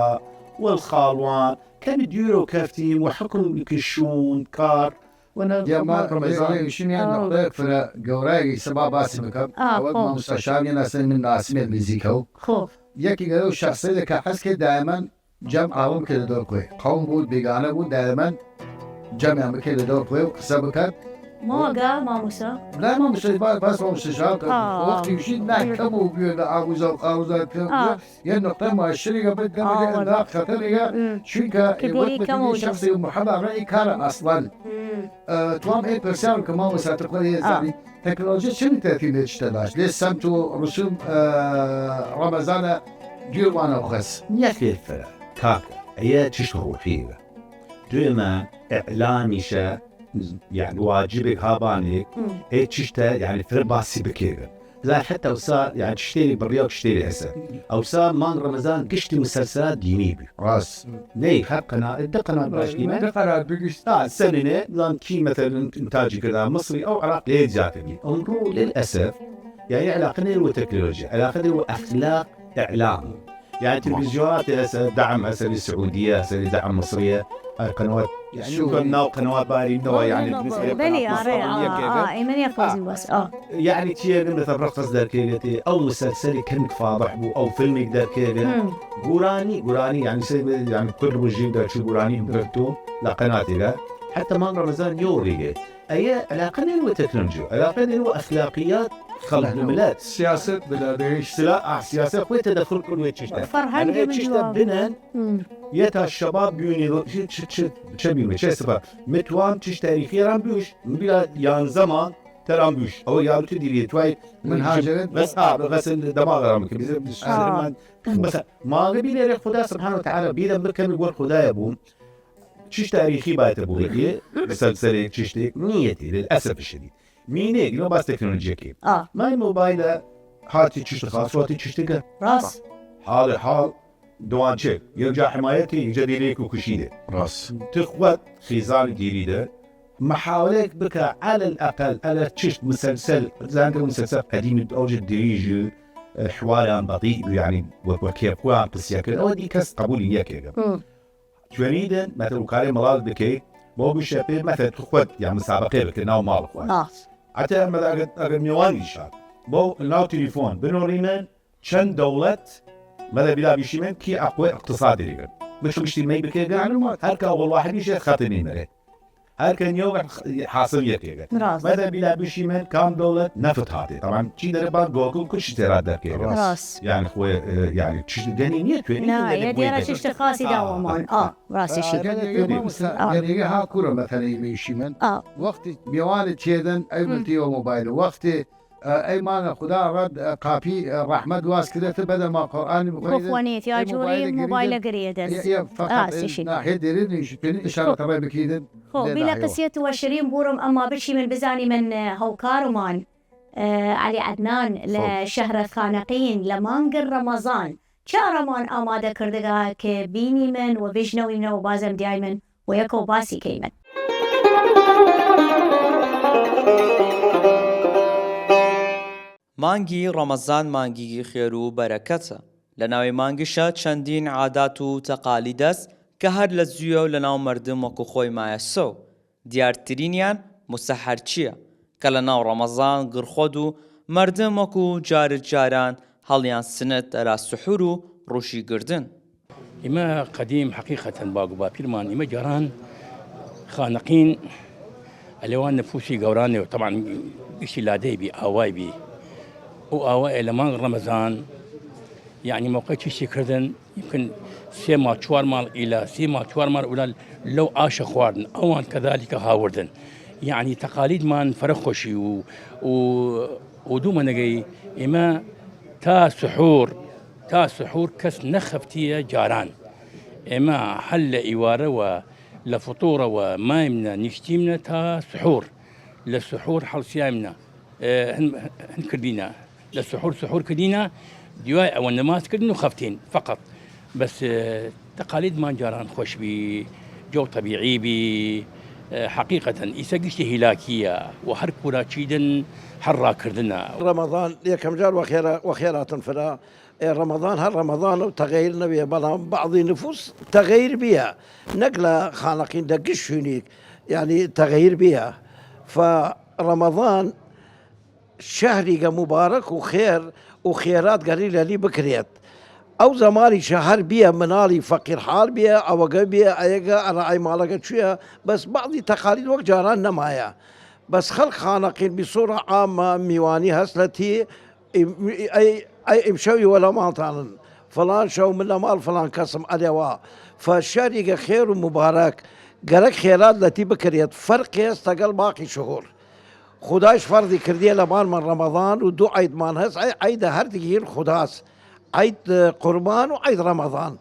وەل خاڵوان، کەن دوورەو کەفتیم و حکم کشون، کار، و نە-، یا ما ڕەمەزان. ئێ، ئێ، ئیشیم یان ئاو. نقطەیەک فرە گەورایگی سەبا باسی بکەم. ئا، ئەوەک خۆ. مامۆستا شاوی ناسن من ناسمێ نزیکەو. خۆ. یەکی گەرەو شخصێ کە حەز کرد دایمەن جەم ئاوم کرد لە دەور خوێ. قەوم بود، بیگانە بود، دایمەن جەمیان بکرد لە دەور خوێ و قسە بکەن. ماگە مامۆستا؟ لا مامۆستا، با-، باس مامۆستا شاو کە آه. وەختی وشی ناکەم و بیێ لە ئاوزا و ئاوزا کە آه. یه نقطه مؤشریگە بد گەمە آه، لە والله. ئەندا خەتەریگە، مم. چونکە کە دیری وەخت کەم و شخصی و محەمە ڕەئی کارە ئەسڵەن. مم. ئە، توام ئەی پرسیارم کە مامۆستا تقوی آه. زانی تەکنۆلۆژی چەند تەرتیب لێ چتە داشت؟ لێ سەمت و ڕسوم، ئە، ڕەمەزانە دوێ وانە و خەس. نیەت لێ فرە، کاکە. ئەیە چشت ڕوحیگە. دوێمە ئیعلامیشە، یعنی واجبێک هابانێک، مم. ئەی چشتە، یعنی فرە باسی بکێگە. لا حتی ئەوسا، یعنی چشتێری بڕیا و چشتێری هەسە. ئەوسا مانگ ڕەمەزان گشتی مسلسلات دینی بی. ڕاست. نەی، هەر قەنا-، دە قەنات باش دیمە. دە قەنات بگشت. تا سەنینێ، لان کی، مەتەلەن، ئینتاجی کردا، مصری ئەو عراق لێ زیاتر بی. ئەمڕۆ للأسف، یعنی علاقە نەیر وە تەکنۆلۆژی، علاقە نەیر وە ئەخلاق ئیعلام. یعنی تلویزیۆنات هەسە، دعم هەسە، سعودیە هەسە، دعم مصریە، ئەر قەنوات، یعنی سعودی. ناو قەنوات بارینەوە، یعنی بالنسبە لە بەلی، قەنوات ئارێ، مصری آ، یەکێگە. ئا، ئیمەنی ئا. پۆزی بەس، ئا. یعنی تیەگن، مەتەلەن، ڕەقەس دەرکەێگەێ، ئەو مسلسلی کەمک فاضح بوو، ئەو فیلمیگ دەرکەێگە. مم. گورانی، گورانی، یعنی سێ، یعنی کل رژیم دەرچوو گورانی بگرتو لە قەناتێگە. حتی مانگ ڕەمەزان یەو ڕیگێ. ئەیە علاقە نەیر وە تەکنۆلۆژی، علاقە نەیر وە ئەخلاقیات خەڵک و ملەت. سیاسەت بلا دەیش. سلا-، ئا، سیاسەت خوی تەدەخل کردوێ چشتە. فەرهەنگ ئەنە من چشتە جواب. بنەن، مم. یە تا شەباب بیونی، چ، چ، چ، چ بیمە، چه سفر. متوام چش تاریخی رام بوش، مبیلا یانزە ما ترام بوش. ئەوە یارو تو دیری توای من هاجرت. بەس، ئا، بەس دەماغ رام بکە. بزر، آه. بزر من، بەس ماغ بیلێ خدا سبحانه وتعالى بیلە بکەم وەر خدایە بووم. چش تاریخی بایتە بووێ، مسلسلێ چشتێ نیەتی، للأسف الشديد. مینێ، گرە باس تەکنۆلۆژیەکەی. آه. مای مۆبایلە هاتی چشت خاص، هاتی چشتەکە. ڕاست. حاڵ حاڵ دوانچێ، یەو جا حمایەتی، یەو جا دیرێک و کوشیدێ. ڕاست. تخوەت خیزان دیریدە، محاولەیەک بکە، على الأقل، ئەلە چشت مسلسل، زانکە مسلسل قدیمی ئەوجە دریژ، حواریان بەطیئ، یعنی وەک وەکێ خوان قسیە کرد، ئەوە دی کەس قبولی نیەکێگە. مم. توێنیدن، مەتەل، وکارێ مەڵاڵ بکەی، بۆ بشە پێ، مەتەل، خوەت یا مسابقەی بکە ناو ماڵ خوەت. ئا. حتی ئەمە ئەگەر، ئەگەر میوانی شاد، بۆ ناو تلیفۆن بنۆڕیمن، چەن دەوڵەت، مەدە بیلا بیشیمن، کی ئەقوی اقتصادی دیگن. بچ گشتی مەی بکێگە، هەر کا وەڵاحی بیشێ خەتمی مەرێ. هەر کە نیەوە حاصل یەکێگە. ڕاست. مەدە بیلا بیشیمن، کام دەوڵەت نەفت هاتێ. طبعاً چی دەرە با گۆگڵ کچ تێرا دەرکێگە. ڕاست. یعنی خوی، اه، یعنی چش گەنی نیە توێنی نا، یە دیارە چشت خاصی داوەمان. ئا، ڕاستیشی. ئا، گەنی، ئا. گەنی ها کورە مەتەلەی میشیمن. ئا. وەختی میوانی تێدن، ئەی مم. ملتی و مۆبایل. وەختی ئە، ئەی مانە خودا ڕەد، ئە، قاپی، ئە، ڕەحمەت واز کردێتە بەدە ما قورئانی بخوێنێ. بخوانێت، یا ئەی جوری مۆبایلە گرینە. مۆبایلە گرێدەس. ئە، ئە، فقط ئا، سیشی. ناحیە دێرێ نیش، پێنی ئشارەت ڕێ بکیدن. خۆ، لێ بیلە ناحیەوە. قسیەت وە شرین بورم، ئەما بشیمن بزانیمن، ئە، هەوکارمان، ئە، عەلی عەدنان لە خۆ. شەهرە خانەقین لە مانگ ڕەمەزان چارەمان ئامادە کردگە کە بینیمن و بشنەویمنە و بازم دیایمن و یەکەو باسی کەیمن. مانگی ڕەمەزان مانگیگی خێر و بەرەکەتە. لە ناوی مانگیشە چەندین عادات و تەقالید ئەس کە هەر لە زویەو لە ناو مەردم وەکو خۆی مایەسەو. دیارترینیان موسەحەرچیە کە لە ناو ڕەمەزان گڕخۆد و مەردم وەکو جارت جاران هەڵیان سنت ئەرا سحور و ڕوشیگردن. ئیمە قەدیم حەقیقەتەن باگ و باپیرمان، ئیمە جاران خانەقین ئەلێوان نفوسی گەورانێ و طبعاً گشتی لادەی بی، ئاوای بی. ئەو ئاوایە لە مانگ ڕەمەزان، یعنی موقع چیشتی کردن، یمکن سێ ماڵ، چوار ماڵ ئیلا، سێ ماڵ، چوار ماڵ ئولا لەو ئاشە خواردن، ئەوان کەذالکە هاوردن. یعنی تەقالیدمان فرە خۆشی و، و، و دوو مەنەگەی ئێمە تا سحور، تا سحور کەس نەخەفتیە جاران. ئێمە هەر لە ئیوارەوە لە فطورەوە مایمنە نیشتیمنە تا سحور. لە سحور هەڵسیایمنە، ئێ، هن، هن کردینە. لە سحور، سحور کردینە، دویای ئەوە نماز کردن و خەفتین فقط. بەس، ئێ، تەقالیدمان جاران خوەش بی، جەو طەبیعی بی. ئێ، حەقیقەتەن ئیسە گشتی هیلاکیە و هەر کورا چیدن هەر ڕاکردنە. رەمەزان یەکەم جار وەخێرا، وەخێراتن فرە. ئێ، رەمەزان هەر رەمەزانە و تەغەیر نەبیە، بەڵام بەعضی نفوس تەغەیر بیە، نەک لە خانەقین، دە گشت شوینیگ، یعنی، تەغەیر بیە. فە رەمەزان شەهریگە مبارەک و خێر و خێرات گەری لەلی بکرێت. ئەو زەمانیشە هەر بیە مناڵی فەقیر حاڵ بیە، ئەوەگە بیە، ئەیەگە ئەرا ئەی ماڵەگە چویە، بەس بەعضی تەقالید وەک جاران نەمایە. بەس خەڵق خانەقین بی سوڕە عامە میوانی هەس لەتی، ئیم-، ئەی، ئەی ئمشەوی وەلە ماڵتانن، فلان شەو من لە ماڵ فلان کەسم ئەلێوا. فە شەریگە خێر و مبارەک، گەرەک خێرات لەتی بکرێت، فەرق هەس تەگەڵ باقی شهور. خودایش فەرزی کردیە لەبانمان رەمەزان و دوو عەیدمان هەس، ئەی عەیدە هەردگیر خوداس، عەید قوربان و عەید رەمەزان.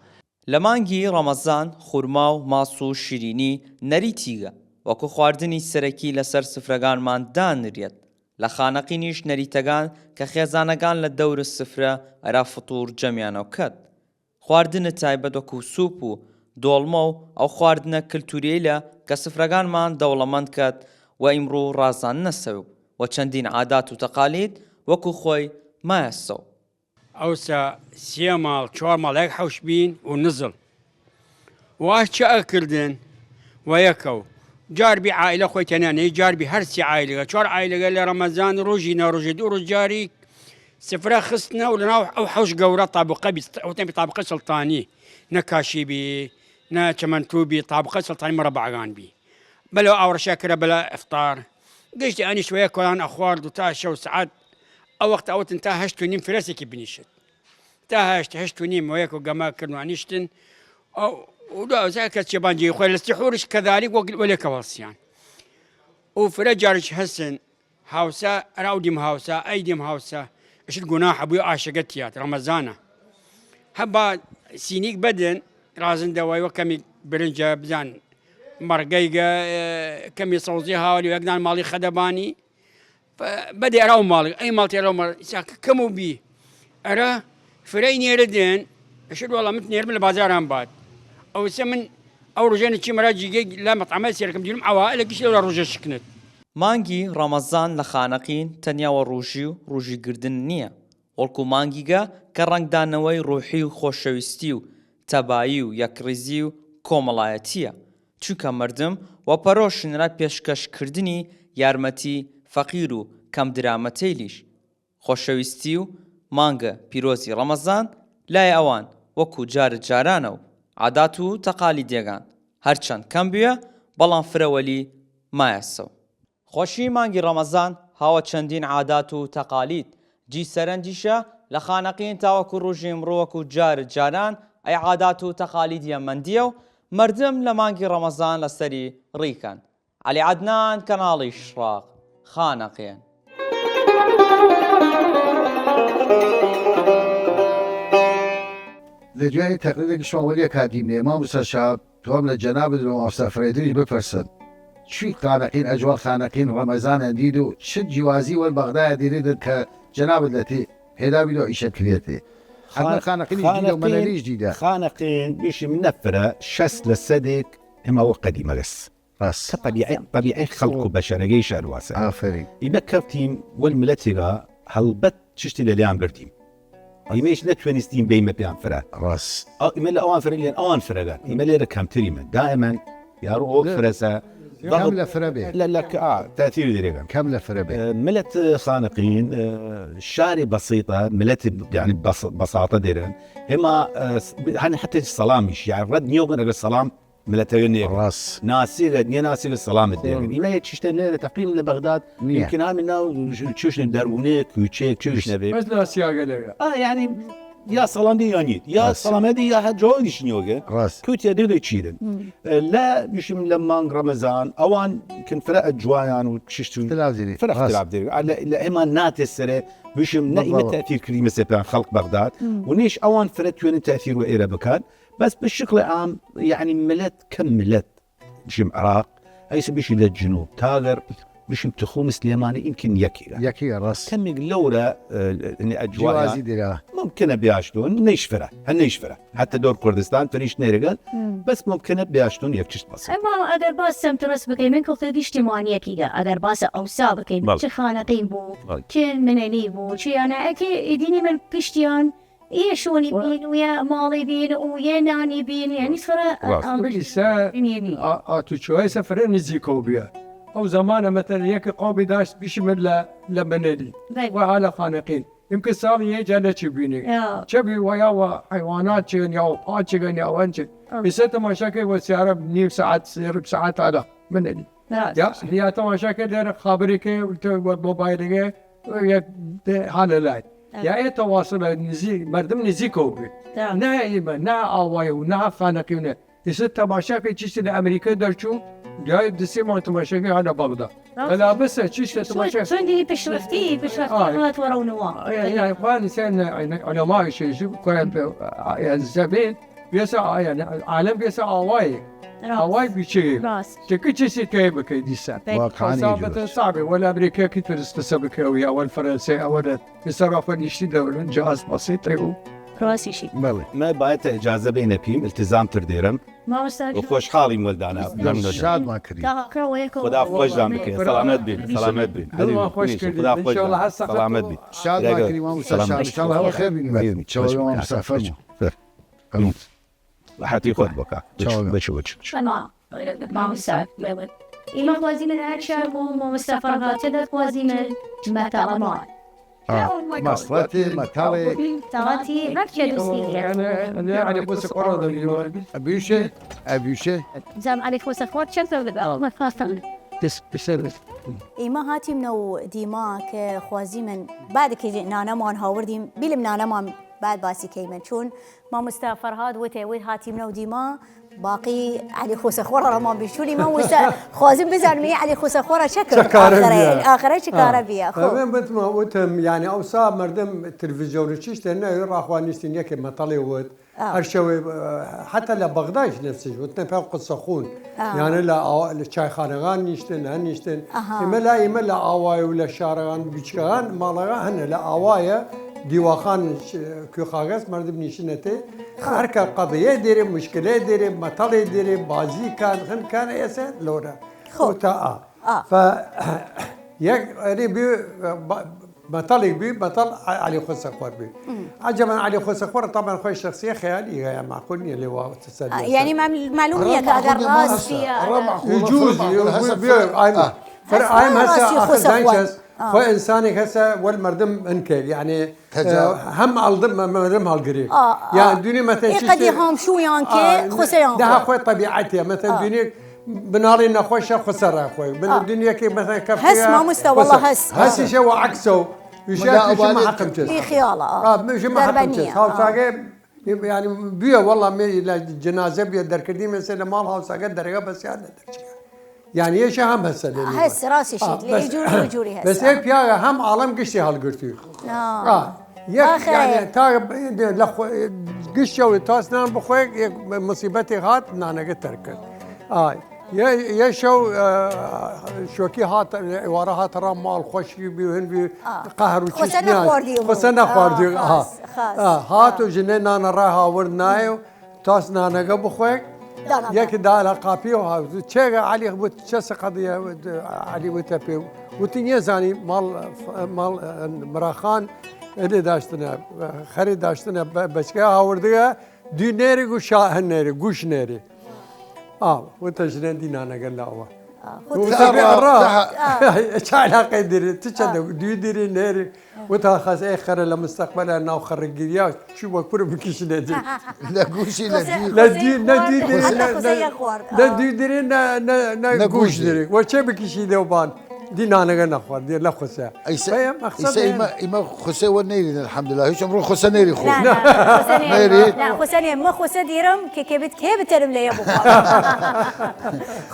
لە مانگی رەمەزان خورما و ماس و شیرینی نەریتیگە وەکو خواردنی سەرەکی لەسەر سفرەگانمان دانریەت. لە خانەقینیش نەریتەگان کە خێزانەگان لە دەور سفرە ئەرا فطور جەمیانەو کەت. خواردنە تایبەت وەکو سوپ و دۆڵمە و ئەو خواردنە کلتوریەیلە کە سفرەگانمان دەوڵەمەند کەت و ئمڕوو رازان نەسەو و چەندین عادات و تەقالید وەکو خۆی مایەسەو. ئەوسا سێ ماڵ، چوار ماڵ، یەک حەوش بین و نزڵ. و ئاش چە ئەکردن وە یەکەو. جار بی عائلە خۆی تەنیا نەی، جار بی هەر سی عائلەگە، چوار عائلەگە لە رەمەزان روژی ناروژی دوو روژ جاری سفرە خستنە و لەناو ئەو حەوش گەورە طابقە بی، ئەو تەنبی طابقە سلطانی، نە کاشی بی، نە چەمەنتو بی، طابقە سلطانی مربعگان بی. بەلەو ئاوڕشە کرە بەلە ئفطار. گشتی ئەنیش وەیە کۆلان ئەخوارد و تا شەو سعات ئەو وەخت ئەوتن تا هەشت و نیم فرەسێکی بنیشت. تا هەشت، هەشت و نیم وەیە کۆ گەما کردن و ئەنیشتن. ئەو، و دو ئەوزا کەس چێبان جێ خۆی لە سحورش کەذالک وەک وەلێ کەواڵسیان. و فرە جارش هەسن، هاوسا، ئەراو دیم هاوسا، ئەی دیم هاوسا، ئشت گوناحە بوی ئاشەگە تیات، رەمەزانە. هەبا سینیک بەدن، رازن دەوای وە کەمیک برنجە بزان، مەڕگەیگە، ئێ، کەمی سەوزی هاولی و یەکدان ماڵی خەدەبانی، ف-، بەدێ ئەراو ماڵی، ئەی ماڵ تێ ئەراو ماڵ، ئیسا ک-، کەم و بی، ئەرا فرەی نێردن، ئشت وەڵا من نێرم لە بازاران باد. ئەوسە من ئەو روژێنە چی مەرا جیگەی لە مەطعەمە سێرکم دیرم ئەوە لە گشت لە روژە شکنت. مانگی رەمەزان لە خانەقین تەنیا وە روژی و روژی گردن نیە، وەڵکو مانگیگە کە رەنگدانەوەی روحی و خۆشەویستی و تەبایی و یەکڕیزی و کۆمەڵایەتیە، چونکە مەردم وە پەرۆشنرا پێشکەش کردنی یارمەتی فەقیر و کەم درامەتەیلیش. خۆشەویستی و مانگە پیرۆزی رەمەزان لای ئەوان وەکو جارە جارانە و عادات و تەقالیدیەگان هەرچەند کەم بویە، بەڵام فرە وەلی مایەسەو. خوەشی مانگی رەمەزان هاوە چەندین عادات و تەقالید جی سەرەنجیشە لە خانەقین تاوەکو روژی ئمڕوو وەکو جارە جاران ئەی عادات و تەقالیدیە مەندیە و مەردم لە مانگی رەمەزان لەسەری ڕیکەن. عەلی عەدنان، کەناڵی شڕاق، خانەقین. لە دویای تەقریرێک شما وەلیە کادیمێ، ماموسە شاب، توام لە جەنابت و ماموسە فرەیدریش بپرسن، چوی خانەقین ئەجوال خانەقین رەمەزانە دید و چ جیوازی وەل بەغدایە دیریدن کە جەنابت لەتی پێدا بید و ئیشە کریەتی؟ ئەمە خانەقینیش دیدە و مەنەلیش دیدە. خانەقین بیشی من نەفرە شەس لە سەدێک ئێمە وە قەدیمەگەس. ڕاست. کە طبیعی، طبیعی خەڵق و بەشەرەگەی شار واسە. ئافەرین. ئیمە کەفتیم وەل ملەتێگا هەڵبەت چشتی لەلیان بردیم. ئیمەیش نەتوەنستیم بەیمە پیان فرە. ڕاست. ئەو، ئیمە لە ئەوان فرە لیان ئەوان فرەگان. ئیمە لێرە کەمتریمن. دائما یارو ئەو فرەسە. کەم لە فرە بێ. لە، لە، ئا، تاثیر دەرێگان. کەم لە فرە بێ. ئە، ملەت خانەقین، ئە، شاری بەسیطە، ملەت، یعنی، بەس-، بەساطە دەرن. هما، ئە، س-، هەنی حتی سەڵامیش، یعنی، ڕەد نیەوگن ئەگەر سەڵام ملەتەگە نێ. ڕاست. ناسیگە، نیە ناسیگە سەڵامت دێگن. ئیمە یە چشتە نێرە تەقریبا لە بەغداد، نیە. یمکن هامی ناو چشن دەرونێ، کوچێ، چش نەبێ. بەس ناسیاگە دەگە. ئا، یعنی، یا سەڵام دی یا نیت. یا ڕاست. سەڵامە دی یا هە جوابیش نیۆگە. ڕاست. کوتیا دێ دێ چیرن. ئە، لە، بیشم لە مانگ ڕەمەزان، ئەوان کن فرە ئەجوایان و چشت و فرە اختلاف دێگە. ئا، لە، لە ئێمان ناتێ سەرێ، بیشم نە ئیمە تەئثیر کردی مەسە پێان خەڵق بەغداد. و نیش ئەوان فرە توێنن تەئثیر وە ئێرە بکان. بەس بە شکڵ عام، یعنی، ملەت کەم ملەت بشیم عراق، ئەیسە بشی لە جنوب تاگەر، بشیم تخوم سلێمانی ئیمکن یەکیگە. یەکیگە، ڕاست. کەمیگ لەورە، ئە، ئە، ئەجوایان جیوازی دیرە. ممکنە بیاشتون، نەیش فرە، هەر نەیش فرە. حتی دور کوردستان فریش نەیرگن، بەس ممکنە بیاشتون یەک چشت بەسە. ئەما ئەگەر باس سمت ڕس بکەیم، من کۆخە گشتی موانیەکیگە. ئەگەر باس ئەوسا بکەیم، بەڵێ. چ خانەقین بوو، بەڵێ. چ منەلی بوو، چ یانە ئەکی ئیدینی من پشتیان، ئیە شوونی بین و یا ماڵی بین و یا نانی بین، یعنی سرە ڕاست. ئیسە ئا-، ئاتوچۆ ئیسە فرە نزیکەو بیە. ئەو زەمانە مەتەن یەک قەومی داشت بیشمر لە، لە منەلی. بەڵێ. و هالە خانەقین. ئیمکە ساڵی یە جا نەچی بینی. یا. چە بی ویا و حیوانات چگن یا و پا چگن یا وەن چگن. ئیسە تەماشا کەی وە سیارە نیم ساعت، سێ رب ساعت هالە منەلی. ڕاست. یا، یا تەماشا کەی لێرە خابری کەی و تە وە مۆبایلەگە یە هالە لای. یا ئێ تەواصلە نزی-، مەردم نزیکەو بی. نە ئیمە، نە ئاوای و نە خانەقی و نە. ئیسە تەماشا کەی چیسی لە ئەمریکا دەرچوو، دوای دسی مانگ تەماشا کەی هالە بەغدا. ڕاست. بەلا بسە، چیسی تەماشا چۆن دی پیشرفتی، پیشرفتی ئای. هات وەڕەونوا. ئای، ئای، ئای، خوان سێن علەمای شێژی کوێن پێ، ئای، زەمین، بیەسە ئای، عالم بیەسە ئاوای. ڕاست. ئاوای بیچێ. ڕاست. چکە چیسی کەی بکەی دیسە. بەڵێ. واقعاً خۆسا ئیجوز. بەتە صعبه، وەلا ئەمریکا کی ترس قسە بکەوی، ئەوەل فەرەنسای، ئەوەل ئیسە ڕافە نیشتی دەورن جهاز بەسیطی و. ڕاستیشی. بەڵێ. ما باید اجازه بینە پیم، التزام تر دیرم. مامۆستا و خۆشحاڵیم وەلدانە. ممنون. شادمان کردی. خدا خوش دام بکەی. سلامت بین، سلامت بین. دڵمان خۆش کردی. خدا خوش دام. سلامت بین. شادمان کردی مامۆستا. سلامت بین. شاد، انشاءالله هەوە خێر بین. چاوەڕێ مامۆستا فەرموو. هەتی خۆت بکە. چاوەڕێ. بچ، بچ، بچ. ئەما، مامۆستا، ئیمە خوازیمن هەر چار بوو، مامۆستا فەرهاد چە دەرخوازیمن؟ مەتەڵمان. ئا، مەسڵەتی، مەتەڵی. تەڵاتی، ڕەک چە دوستی. ئەنێ، ئەنێ عەلی خوسە خوەڕ دەبی. ئەبیوشێ، ئەبیوشێ. زام عەلی خوسە خوەڕ چەند دەبی؟ ئا. بس، بس. ئیمە هاتیمنەو دیما کە خوازیمن بعد کە نانەمان هاوردیم، بیلم نانەمان بعد باسی کەیمن. چون مامۆستا فەرهاد وتێ، وت هاتیمنەو دیما، باقی عەلی خوسە خوەڕە ڕەمان بیشولی ما وسە خوازم بزانم ئی عەلی خوسە خوەڕە چە کرد؟ چە کارە ئاخرە، بیە؟ ئاخرە چە کارە بیە؟ خۆ. ئەمە بتمە وتم، یعنی، ئەوسا مەردم تلڤیزیۆن و چیشتە نەوی ڕاخوانیستین یەکێ مەتەڵێ وت، ئا. هەر شەوێ، ئە، حتی لە بەغدایش نفسش وتنە پێ قسە خون. ئا. یانە لە ئاوا-، لە چایخانەگان نیشتن، هەن نیشتن. ئەها. ئیمە لا، ئیمە لە ئاوای و لە شارەگان، بچکەگان، ماڵەگان هەنە لە ئاوایە، دیواخان، ش-، کوێخاگەس مەردم نیشنە تێ. خۆ. هەر کە قەضیە دێرێ، مشکلە دێرێ، مەتەڵێ دێرێ، بازی کان، خن کان ئێسە لۆرە. خۆ. و تا ئا. ئا. فە، یەک ئەری بی، با-، مەتەڵێک بی، مەتەڵ عەلی خوسە خوەر بی. عەجەبەن عەلی خوسە خوەر، طبعاً خۆی شخصیە خیالی، یا معقول نیە لێ وا تسەل ئا، لێ یعنی سەر. مەم-، معلوم نیە کە ئەگەر ڕاستیە. ئە، ئە. ئە، ئیجوز، ئە، ئیجوز، ئە، بی، ئە، ئایم. ئە. فر-، ئایم هەسە ئاخر زانچەس، ئا. خۆ ئینسانێک هەسە وەل مەردم ئنکەر، یعنی، تەجا-، ئە، هەم ئەڵدم مەردم هەڵگری. ئا، ئا. یا دونی مەتەن ئێ چیشتێ-، قەدی هامشویان کە ئا، خوسەیان ده خۆ. خوەی طبیعەتیە، مەتەن ئا. دونی بناڵی نەخۆشە خوسە ڕاخۆی. بن-، ئا. دونی یەکێ مەتەن کەفتیە هەس مامۆستا، خوسە. وەڵا هەس. هەسیشە وە عەکسە و ویشە مەدا تووشی ئەوانێ مە حەقم چێت. بی خیاڵە، ئا. ئا، مژە مە حەقم دەربەنیە، چێت. ئا. هاوساگە یعنی، بیە وەڵا مێ لە جنازە بیە دەرکردی مێسێ لە ماڵ هاوساگە دەرگە بەسیار لە دەرچگە. یعنی، یەشە هەم هەسە لێ هەس، ڕاستیشی، ئا، لێ بەس، جووری جووری هەسە. بەس ئێ پیاگە هەم ئاڵم گشتی هەڵگرتی. ئا. ئا، یەک، ئاخرە. یعنی، تا لە خۆ-، گشت شەوی تاس نان بخۆێ، یەک مصیبەتی هات، نانەگە تەرک کرد. ئا، یە، یە شەو، ئە، شۆکی هات، ئێوارە هاتە ڕا ماڵ خۆشی بی و هن بی، ئا. قەهر و خوسە چیش نیاز. نەخواردی و خوسە نەخواردی، ئا، ئا. خاس، خاس. ئا، هات و ئا. ژنێ نانە ڕا هاورد نایە و تاس نانەگە بخۆێ. دانا. یەکی دا لە قاپی و هاوردو. چێگە عەلی بوت، چە سە قەضیە، عەلی وتە پێ. وتی نیەزانی ماڵ، ماڵ، ئە، مراخان ئەدێ داشتنە، خەری داشتنە، بە-، بەچکە هاوردگە، دوی نێری گو شا-، هەن نێری، گوش نێری. ئا، وتە ژنێ دی نانەگە لاوە. ئا، خود وتە بێ ئەڕا. چ علاقەی دێری؟ تو چە دە-، دوی دێری نێری؟ وتە خاس ئەی خەرە لە مستەقبەلە ناو خەڕگیریا، چی وە کور بکیش نێدی. لە گوشی، لە دوی. لە دوی، نە دوی دێری، نە، نە، نە دوی دێری، نە، نە، نە گوش دێری. وە چێ بکیشی دێو بان؟ دی نانەگە نەخوارد، دی لە خوسە. ئیسە، ئیسە ئیمە، ئیمە خوسە وە نێرین، الحمدلله. هیچ ئەمڕۆ خوسە نێری خو. نا، نا، خوسە نێری. نێری؟ نا، خوسە نێری. مە خوسە دیرم کە کە بت کێ بتەرم لە یە بخوام.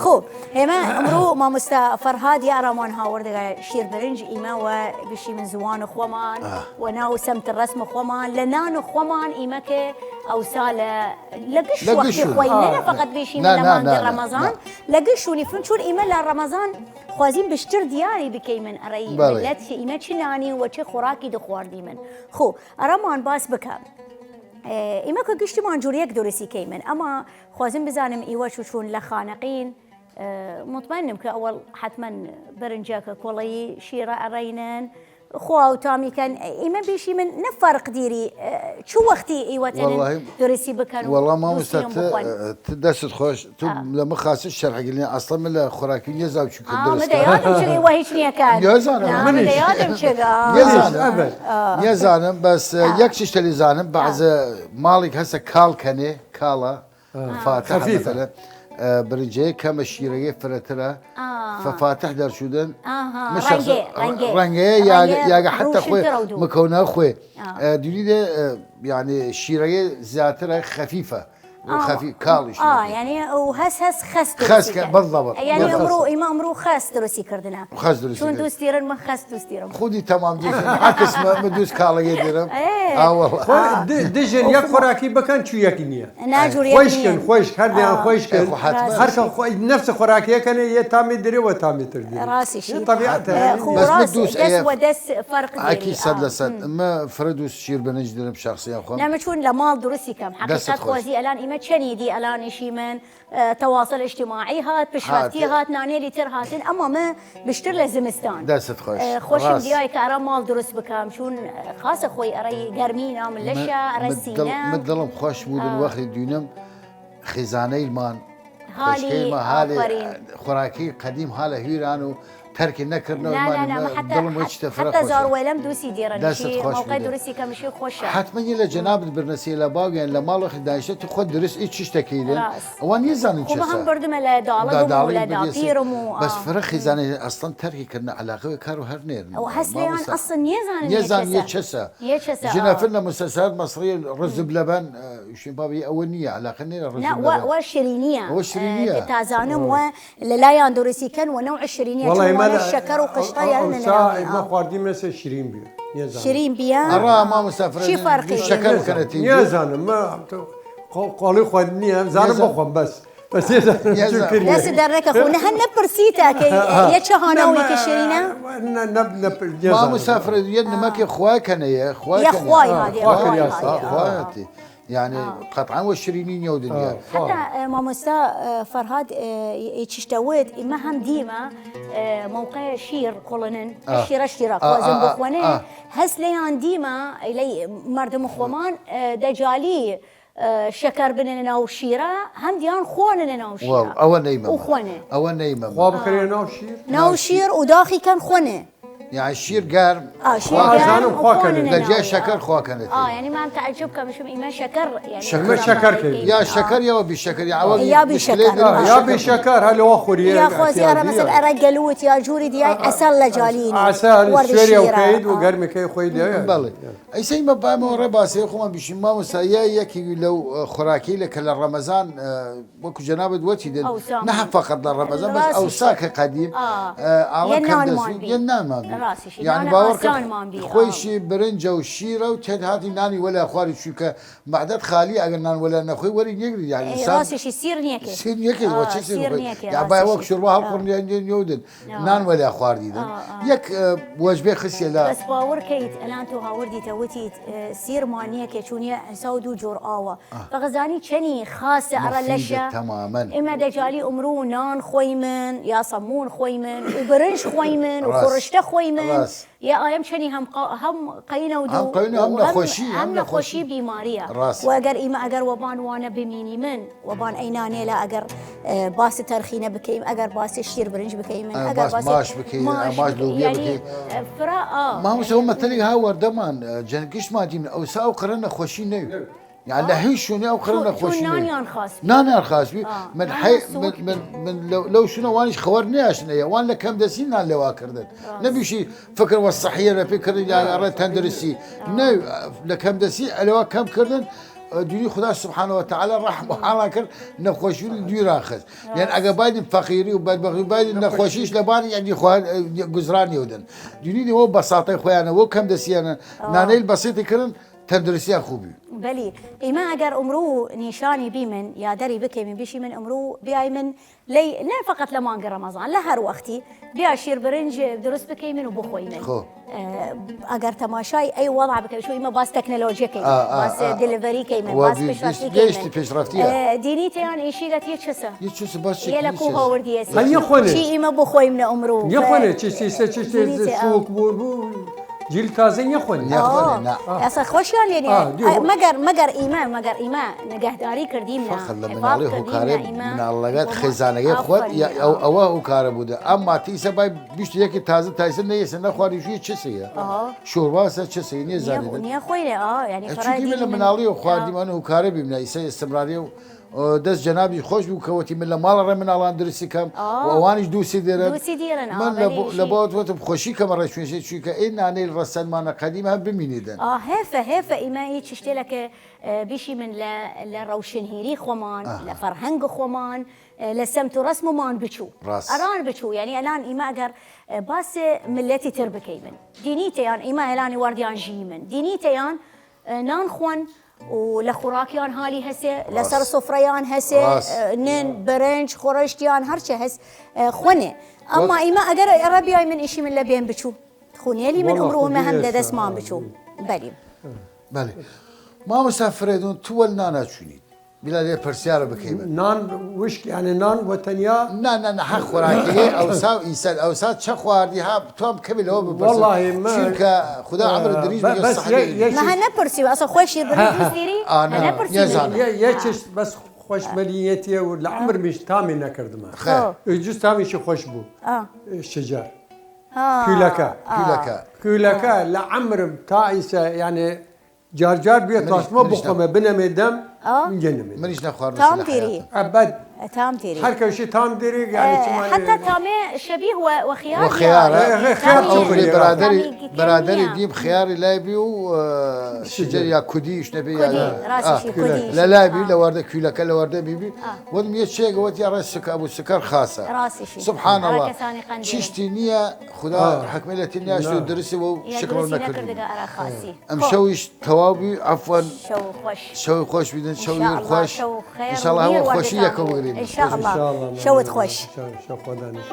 خو، ئێمە ئەمڕۆ مامۆستا فەرهاد یە ئەڕامان هاوردگە شیر برنج ئیمە وە گشی من زوان خوەمان، ئا. وە ناو سەمت ڕەسم خوەمان، لە نان خوەمان ئیمە کە ئەوسا لە لە گشت لە وەختی گشت شوون. خۆی، نەنە فەقەت بیشیمن نا، لە نا، مانگی نا، نا، ڕەمەزان، نا. لە گشت شوونی فن، چون ئیمە لە ڕەمەزان خوازیم بشتر دیاری بکەیمن ئەرەی بەڵێ. ملەت، ئیمە چ نانی و چ خوراکی دخواردیمن. خو، ئەرەمان باس بکەم. ئێ، ئیمە کە گشتیمان جوریەک درسی کەیمن، ئەما خوازم بزانم ئیوە چوچون لە خانەقین، ئێ، مطمئنم کە ئەوەڵ حتمەن برنجەکە کوڵەی شیرە ئەڕەینن، خوا و تامی کەن، ئیمە بیشیمن نە فەرق دیری، ئێ، چو وەختی ئیوەتەنن وەڵاهی، درسی بکەن و وەڵا مامۆستا، دوستیان ت-، بخوەن. ت-، دەستت خۆش. تو ئا. لە من خاسە شەرح گرین. ئەسڵەن من لە خوراکی نیەزاو چووکە آ، درست مدە کە. یادم چگە ئیوە هیچ نیەکەن. نیەزانم نا، منیش. مدە یادم چگە. نیەزانم. ئەبەد. ئا. نیەزانم، بەس، ئا. یەک چشتە لی زانم، ئا. بەعزە ماڵیک هەسە کاڵ کەنێ، کاڵە. ئا. فاتحە خەفیفە. مەسەلەن، ئە، برنجەیە کەمە شیرەگەی فرەترە. ئا. فە فاتح دەرچودن. ئاها، مشخص ڕەنگێ، ڕەنگێ. ڕەنگەیە یاگە، ڕەنگێ یاگە حتی خوی ڕوشنترە و دوو. مکەونە خوی. ئا. ئە، دویدە، ئە، یعنی شیرەگەی زیاترە خەفیفە. و ئا. خەفی-، کاڵیش ئا، نیە. یعنی و هەس، هەس خەس خەس درسی کە، کەن. بالضبط. یعنی بالضبط. ئمڕوو، ئیمە ئمڕوو خەس درسی کردنە. خەس درسی چون کردن. دوست دیرن، من خەس دوست دیرم. خودی تمام دوست، عکس من، من دوست کاڵەگەی دیرم. ئێ. ئا، والله. خۆ-، آه. د-، دژن یەک خوراکی بکەن، چو یەکی نیە. ناجور یەک خوش نیە. کن، خوش، هەر دیان آه. خوش کن. ئێ، خو حتماً. هەر کە خو-، نفس خوراکی کەنێ، یە تامی دری و تامی تر دری. ڕاستیشی. یە طبیعتە. ئێ، خو بەس من ڕاست، دوست دەس ئەیە و دەس فەرق دێنێ. ئەکی سەد لە سەد. آه. مم. من فرە دوست شیر بنج درم شخصیان خۆم. نە، من چون لە ماڵ درستی کەم. دەست حەقیقەت خوش. خوازی ئەلان ئیمە چەنی دی ئەلانیشی من. ئە، تەواصل اجتماعی هات، پشتڕەفتی هات. هات، نانێلی تر هاتن، ئەما مە بشتر لە زمستان. دەست خوش. ئە، خوشم ڕاست. دیای کە ئەرا ماڵ دروست بکەم، چون، ئە، خاسە خۆی ئەرای گەرمی نام لەشە، ئەرای مە-، سینە. مە دڵم خوش بودن آه. وەختی دوینم خیزانەیلمان، هالی خوشکەیلمان، هالی، ئافەرین. ئە، خوراکی قەدیم هالە هویران و تەرکی نەکردنەوە، نا، نا، مان، نا، مە، مە حتا، دڵم وەی حت-، چتە فرە حتا خوش. زاروەیلەم دووسی دێرن، مەدەست شی، خوش موقع بودن. دروستی کەمشی خوشە. حتمەن یە لە جەنابت برنەسیە لە باویان لە ماڵ وەخت دانیشتە تو خۆ درست ئی چشتەکەیدن. ڕاست. ئەوان یەزانن خۆ چەسە. هەم بردمە لە داڵگم و لە داپیرم و، بەس آه. فرە خیزانە ئەسڵەن تەرکی کردنە علاقە وێ کار و هەر نێرن. ئەو هەس لێیان مامۆستا. ئەسڵ نیەزانن یە یە زان چەسە. یە چەسە. یە چەسە، جنافر آه. لە مسلسلات مصری ڕزب لەبەن، ئە، شوێن بابی ئەوە نییە، علاقە نێرە ڕزب نا، لەبەن. وە، وە شیرینیە. ئەوە شیرینیە. ئە، تازانم وە لەلایان دروستی کەن و نەوع شیرینیە، وەڵای چون مە وانە لە شەکەر و قشتە ئەو، یان ئەو سا نەناوی، ئیمە ئا. خواردیمە سە شیرین بیە. نیەزانم. شیرین بیە؟ ئەڕا مامۆستا فرەنجی شەکەر بکەنەتی. نیەزانم، مە، تو، قۆ-، قۆڵی خوارد نیە، زانم نیەزانم. بخۆم بەس. بەس نیەزانم، نیەزانم. چون کردیە. دەست دەرنەکە خو، نە هەن نەپرسیتە کە یە چە هاناوی کە شیرینە؟ نە، نە، نە، نە، نیەزانم. مامۆستا فرەنجی یە نمەکێ خوای کەنە یە، خوای یە کەنە. خوای هادی، خوای خوای کەنە. هادی، آه، خوای آه. هاتی. یعنی، آه. قەتعاً وە شیرینی نیەودن آه، یە. خوای. حتا، ئێ، مامۆستا، ئێ، فەرهاد، ئێ، ئی چشتە وت، ئیمە هەم دیمە، ئێ، موقع شیر قوڵنن، ئه. شیرە شیرە، ئه، خوازم ئه، ئه، بخوەنێ، ئه. هەس لێیان دیمە، لەی مەردم خوەمان، ئێ، دەجالی، ئێ، شەکەر بننە ناو شیرە، هەم دیان خوەننە ناو شیرە. واو، ئەوە نەیمە. و خوەنێ. ئەوە نەیمە. خوا بکەێ ناو شیر؟ ناو شیر و داخی کەن خوەنێ. یعنی شیر گەرم. ئا، شیر خوا گەرم زانم و خوا کەنێ. خوەننە لە جای ناو شەکەر خوا کەنێ. ئا، یعنی من تعجب کەم، شم ئیمە شەکەر، یعنی شەکەر. شەکەر کەی. یا شەکەر یا بی شەکەر، یا ئەوە یا بی بشکلێت شەکەر. یا بی شەکەر. یا بی شەکەر، هەل وە خوریە. یا خوازی ئەرا مەسەل ئەرا گەلوت یا جوری دیای ئا، ئا، عەسەل لە جالینی. عەسەل وەردی سوێری شیرە. ئەوکەید و آ. گەرمی کەی خوی دیای. بەڵێ. ئەی سەی مە بایمەوە ڕێ باسێ خۆمان بشین مامۆستا یا یەکی لەو، ئە، خوراکی لە کە لە ڕەمەزان، ئە، وەکو جەنابت وەتی دن، ئەوسا. نە فەقەت لە ڕەمەزان، بەس ڕاستیشە. ئەوسا کە قەدیم، ئا. ئە، ئاڵە یە کەم نانمان دەسوی، بی. یە نانمان بی. ڕاستیشە. یعنی نانە باوەڕ کە ئاسانمان بی، ئا. خۆیشی برنجە و شیرە و تێد هاتی نانی وەلا خواری چووکە مەعدەت خالی ئەگەر نان وەلا نەخۆی وەری نەگری، یعنی ئێ، ئینسان ڕاستیشی سیر نیەکێ. سیر نیەکێ، ئا، وە چی سیر سیر نیەکێ، نیەکێ، یا بای ڕاستیشی. وەک شوروا هەڵ ئا. قڕنیان نێودن. ئا. نان وەلا خواردیدن. ئا، ئا. یەک، ئە، وەجبێ خسیە لە بەس باوەڕ کەیت، ئەلان تو هاوردیتە وتیت، ئێ، سیرمان نیەکێ، چونیە حساو دوو جۆر ئاوە. ئا. فەقەزانی چەنی خاسە ئەرا مفیدە لەشە. تەمامەن. ئێمە دەجالی ئمڕوو نان خوەیمن، یا سەمون خوەیمن، و برنج خوەیمن، و ڕاست. خورشتە خوەیمن. ڕاست. یا ئایم چەنی هەم قا-، هەم قەینە و هەم دوو، قەینە، هەم و هەم، نەخۆشی، هەم هەم نەخۆشی نەخۆشی. بیماریە. ڕاست. و ئەگەر ئیمە ئەگەر وەبان وانە بمینیمن، وەبان ئەینانێلە ئەگەر، ئێ، باس تەرخینە بکەیم، ئەگەر باس شیر برنج بکەیمن، ئە، ئەگەر باس باس ماش بکەی، ماش ئە، ماش بکەی، لوبیا یعنی، بکەی. ئێ، فرا، ئا. مامۆستا، ئەو مەتەلی ها وەردەمان، ئە، جەن گشتمان دیم، ئەوسا ئەو قڕە نەخۆشی نەوی. یعنی لە هیچ شوێنێ ئەو قڕە چون، نەخۆشی چون نەوی. نانیان خاست بی. نانیان خاست بی. ئا. من نانیان حەی-، سووک من، بی. من، من لەو، لەو شوێنە وانیش خەوەر نیاشتن ئەیە. وان لە کەم دەسی نان لەوا کردن. ڕاست. نەبیشی فکر وە صحیە لە پێ کردن، یان ئەڕێ تەندرستی. ئا. نە، لە کەم دەسی ئەلەوا کەم کردن، دوینی خدا سبحانە و تعالی ڕەحم و حاڵا کرد، نەخۆشی دوی ڕاخست. یان ڕاست. ئەگە بایدن فەقیری و بەدبەختی و بایدن نەخۆشی. نەخۆشیش لە بان، یعنی، خوا، گوزران یودن. دوینی وە بەساطەی خۆیانە، وە کەم دەسیانە، ئا. نانەیل بەسیطی کردن، تەندروستیان خوو بی. بەلی، ئیمە ئەگەر ئمڕوو نیشانی بیمن یا دەری بکەیمن، بیشیمن ئمڕوو بیایمن لەی، نە فقط لە مانگ رەمەزان، لە هەر وەختی بیا شیر برنج دروست بکەیمن و بخۆیمن. خۆ. ئە، ئەگەر تەماشای ئەی وەڵا بکەین، چون ئیمە باس تەکنەلۆژیە کەیمن، ئە، ئە، باس ئە. دلیڤەری کەیمن، وا باس بی-، پیشرەفتی بیشت کەیمن. پیشرەفتیە. ئە، دینی تەیان ئیشیگەت یە چسە؟ یە چسە، باس یە لە چی کو چسە؟ هاوردیە؟ هە، نیەخوەنێ. چی ئیمە بخۆیمنە ئمڕوو؟ نیەخوەنێ، چی، چی، چی، چی، دینی تەیان. سووک بوون، بوو، جیل تازە نیەخوەنێ. نیەخوەنێ، ئا. نە. ئەسە خۆشیان لێ نیە. ئا، دیو. ئە، مەگەر، مەگەر ئیمە، مەگەر ئیمە نگەهداری کردیمنە، فەقەت لە حفاظ مناڵی کردیمنە هوکارێ، ئیمە. مناڵەگەت خۆمان خێزانەگەت ئافەرین، خۆت، یا ئەو، ئافەرین. ئەوە هوکارە بوودە. ئەمما تیسە بای بیشت یەکی تازە تایسە نەیەسە، نەخواری ژوی چسە یە. ئا. شۆرباسە چسە، نیە نیە، زانێ. نیە خۆینێ، ئا، یعنی ئە، فەرای چونکی من لە دینی مناڵی و ئا. خواردیمان هوکارە بیمنە، ئیسە ئستمراری و، ئە، دەست جەنابی خۆش بوو کەوەتی من لە ماڵە ڕێ مناڵان درسی کەم ئا. و ئەوانیش دووسی دێرن. دووسی دێرن، ئا، من لە بەلی بۆ-، لە شی. باوت وەتم خۆشی کەمە ڕێ چوێشێ، چونکە ئەی نانەی ڕەسەنمانە قەدیم هەم بمینیدن. ئا، هێفە، هێفە ئیمە ئی چشتێلە کە، ئە، بیشیمن لە، لە ڕەوشنهیری خۆمان، ئاها. لە فەرهەنگ خۆمان، ئە، لە سەمت و ڕەسممان بچوو. ڕاست. ئەران بچوو، یعنی ئەلان ئیمە ئەگەر، ئە، باس ملەتی تر بکەیمن. دینی تەیان ئیمە ئەلانی وەردیان ژیمن. دینی تەیان، ئە، نان خوەن و لە خوراکیان هالی هەسێ، لە ڕاست. سەر سفرەیان هەسێ، ڕاست. ئە، نن، برنج، خۆرشتیان هەرچە هەس، ئە، خوەنێ. ئەمما وەک ئیمە ئەگەر ئەڕە بیایمن ئیشیمن لە بێن بچوو. خونێلیمن وەڵا ئمڕوو خودی مە هەم دە ئێستا. دەسمان بچوو. بەلی. بەلی. مامۆستا فرێدون، تو وەل نانا چوینید. بلا لێ پرسیارە بکەیمن. نان وشک، یعنی نان وە تەنیا؟ نا، نا، نا، هە خوراکیە ئەوسا و ئیسەل. ئەوسا چە خواردی ها، توام کەمی لەوە بپرسم. وەڵاهی من، چونکە خودا ئە، عەمر دریژ بە-، بکە، بەس سەحەت یە-، دریژ. یە مە هە نەپرسی، ئەسڵ خۆشی بری آ، نا، نەپرسی. نەزانم. یە، یە چشت بەس خۆشمەلیەتیە و لە عەمر میش تامی نەکردمە. خێر. خۆ. ئە، جوز تامیشی خۆش بوو. ئا. ئە، شجار. ها. کویلەکە. ئا. کویلەکە. کویلەکە ئا. لە عەمرم تا ئیسە، یعنی جار جار بیا منیش، تاسمە منیش بخۆمە، نە- بنەمێ دەم، ئا. گەنمێ. منیش نەخواردم تام سنە دیری. حیاتم. ئەبەد. تام دیری. هەر کەوشی تام دیری، یعنی ئە، چمان حتی تامێ شەبیه وە، وە خیار وە خیارە. خیار. ئە، ئە، خیار تامی ئەو چۆن بێ بێ؟ برادری، تامی گرنگ برادری نییە. دیم خیاری لای بی و، ئە، شجەر یا کودی، شنە بی یا، کودی، ئە، ڕاستیشی، کودی. کودی. لە لای بی، ئا. لە وەردە کویلەکە، لە وەردە بی بی. ئا. وەدم یە چێگە وەت یا ڕێ سکە، ئەبوو سکەر خاسە. ڕاستیشی. سبحان ئەوە الله. کەسانی قەندیل. چیشتی نییە، خودا ها. حکمەتی نیاش نا. درسی و یا شکر درسی نەکردی. نەکردگە ئەرا خاسی. ئەم خۆ. شەویش تەواو بی، عەفوەن. شەو خۆش. شەوی خۆش بیدن، شەوی ئینشاءالله خۆش. شەو خێر ئینشاءالله و هەموو نیر خۆشی وەردەتان یەکەو بوو. بگرین. ئینشاءالله. ئینشاءالله. شەوت خۆش. شەو، شەو خۆدانیش.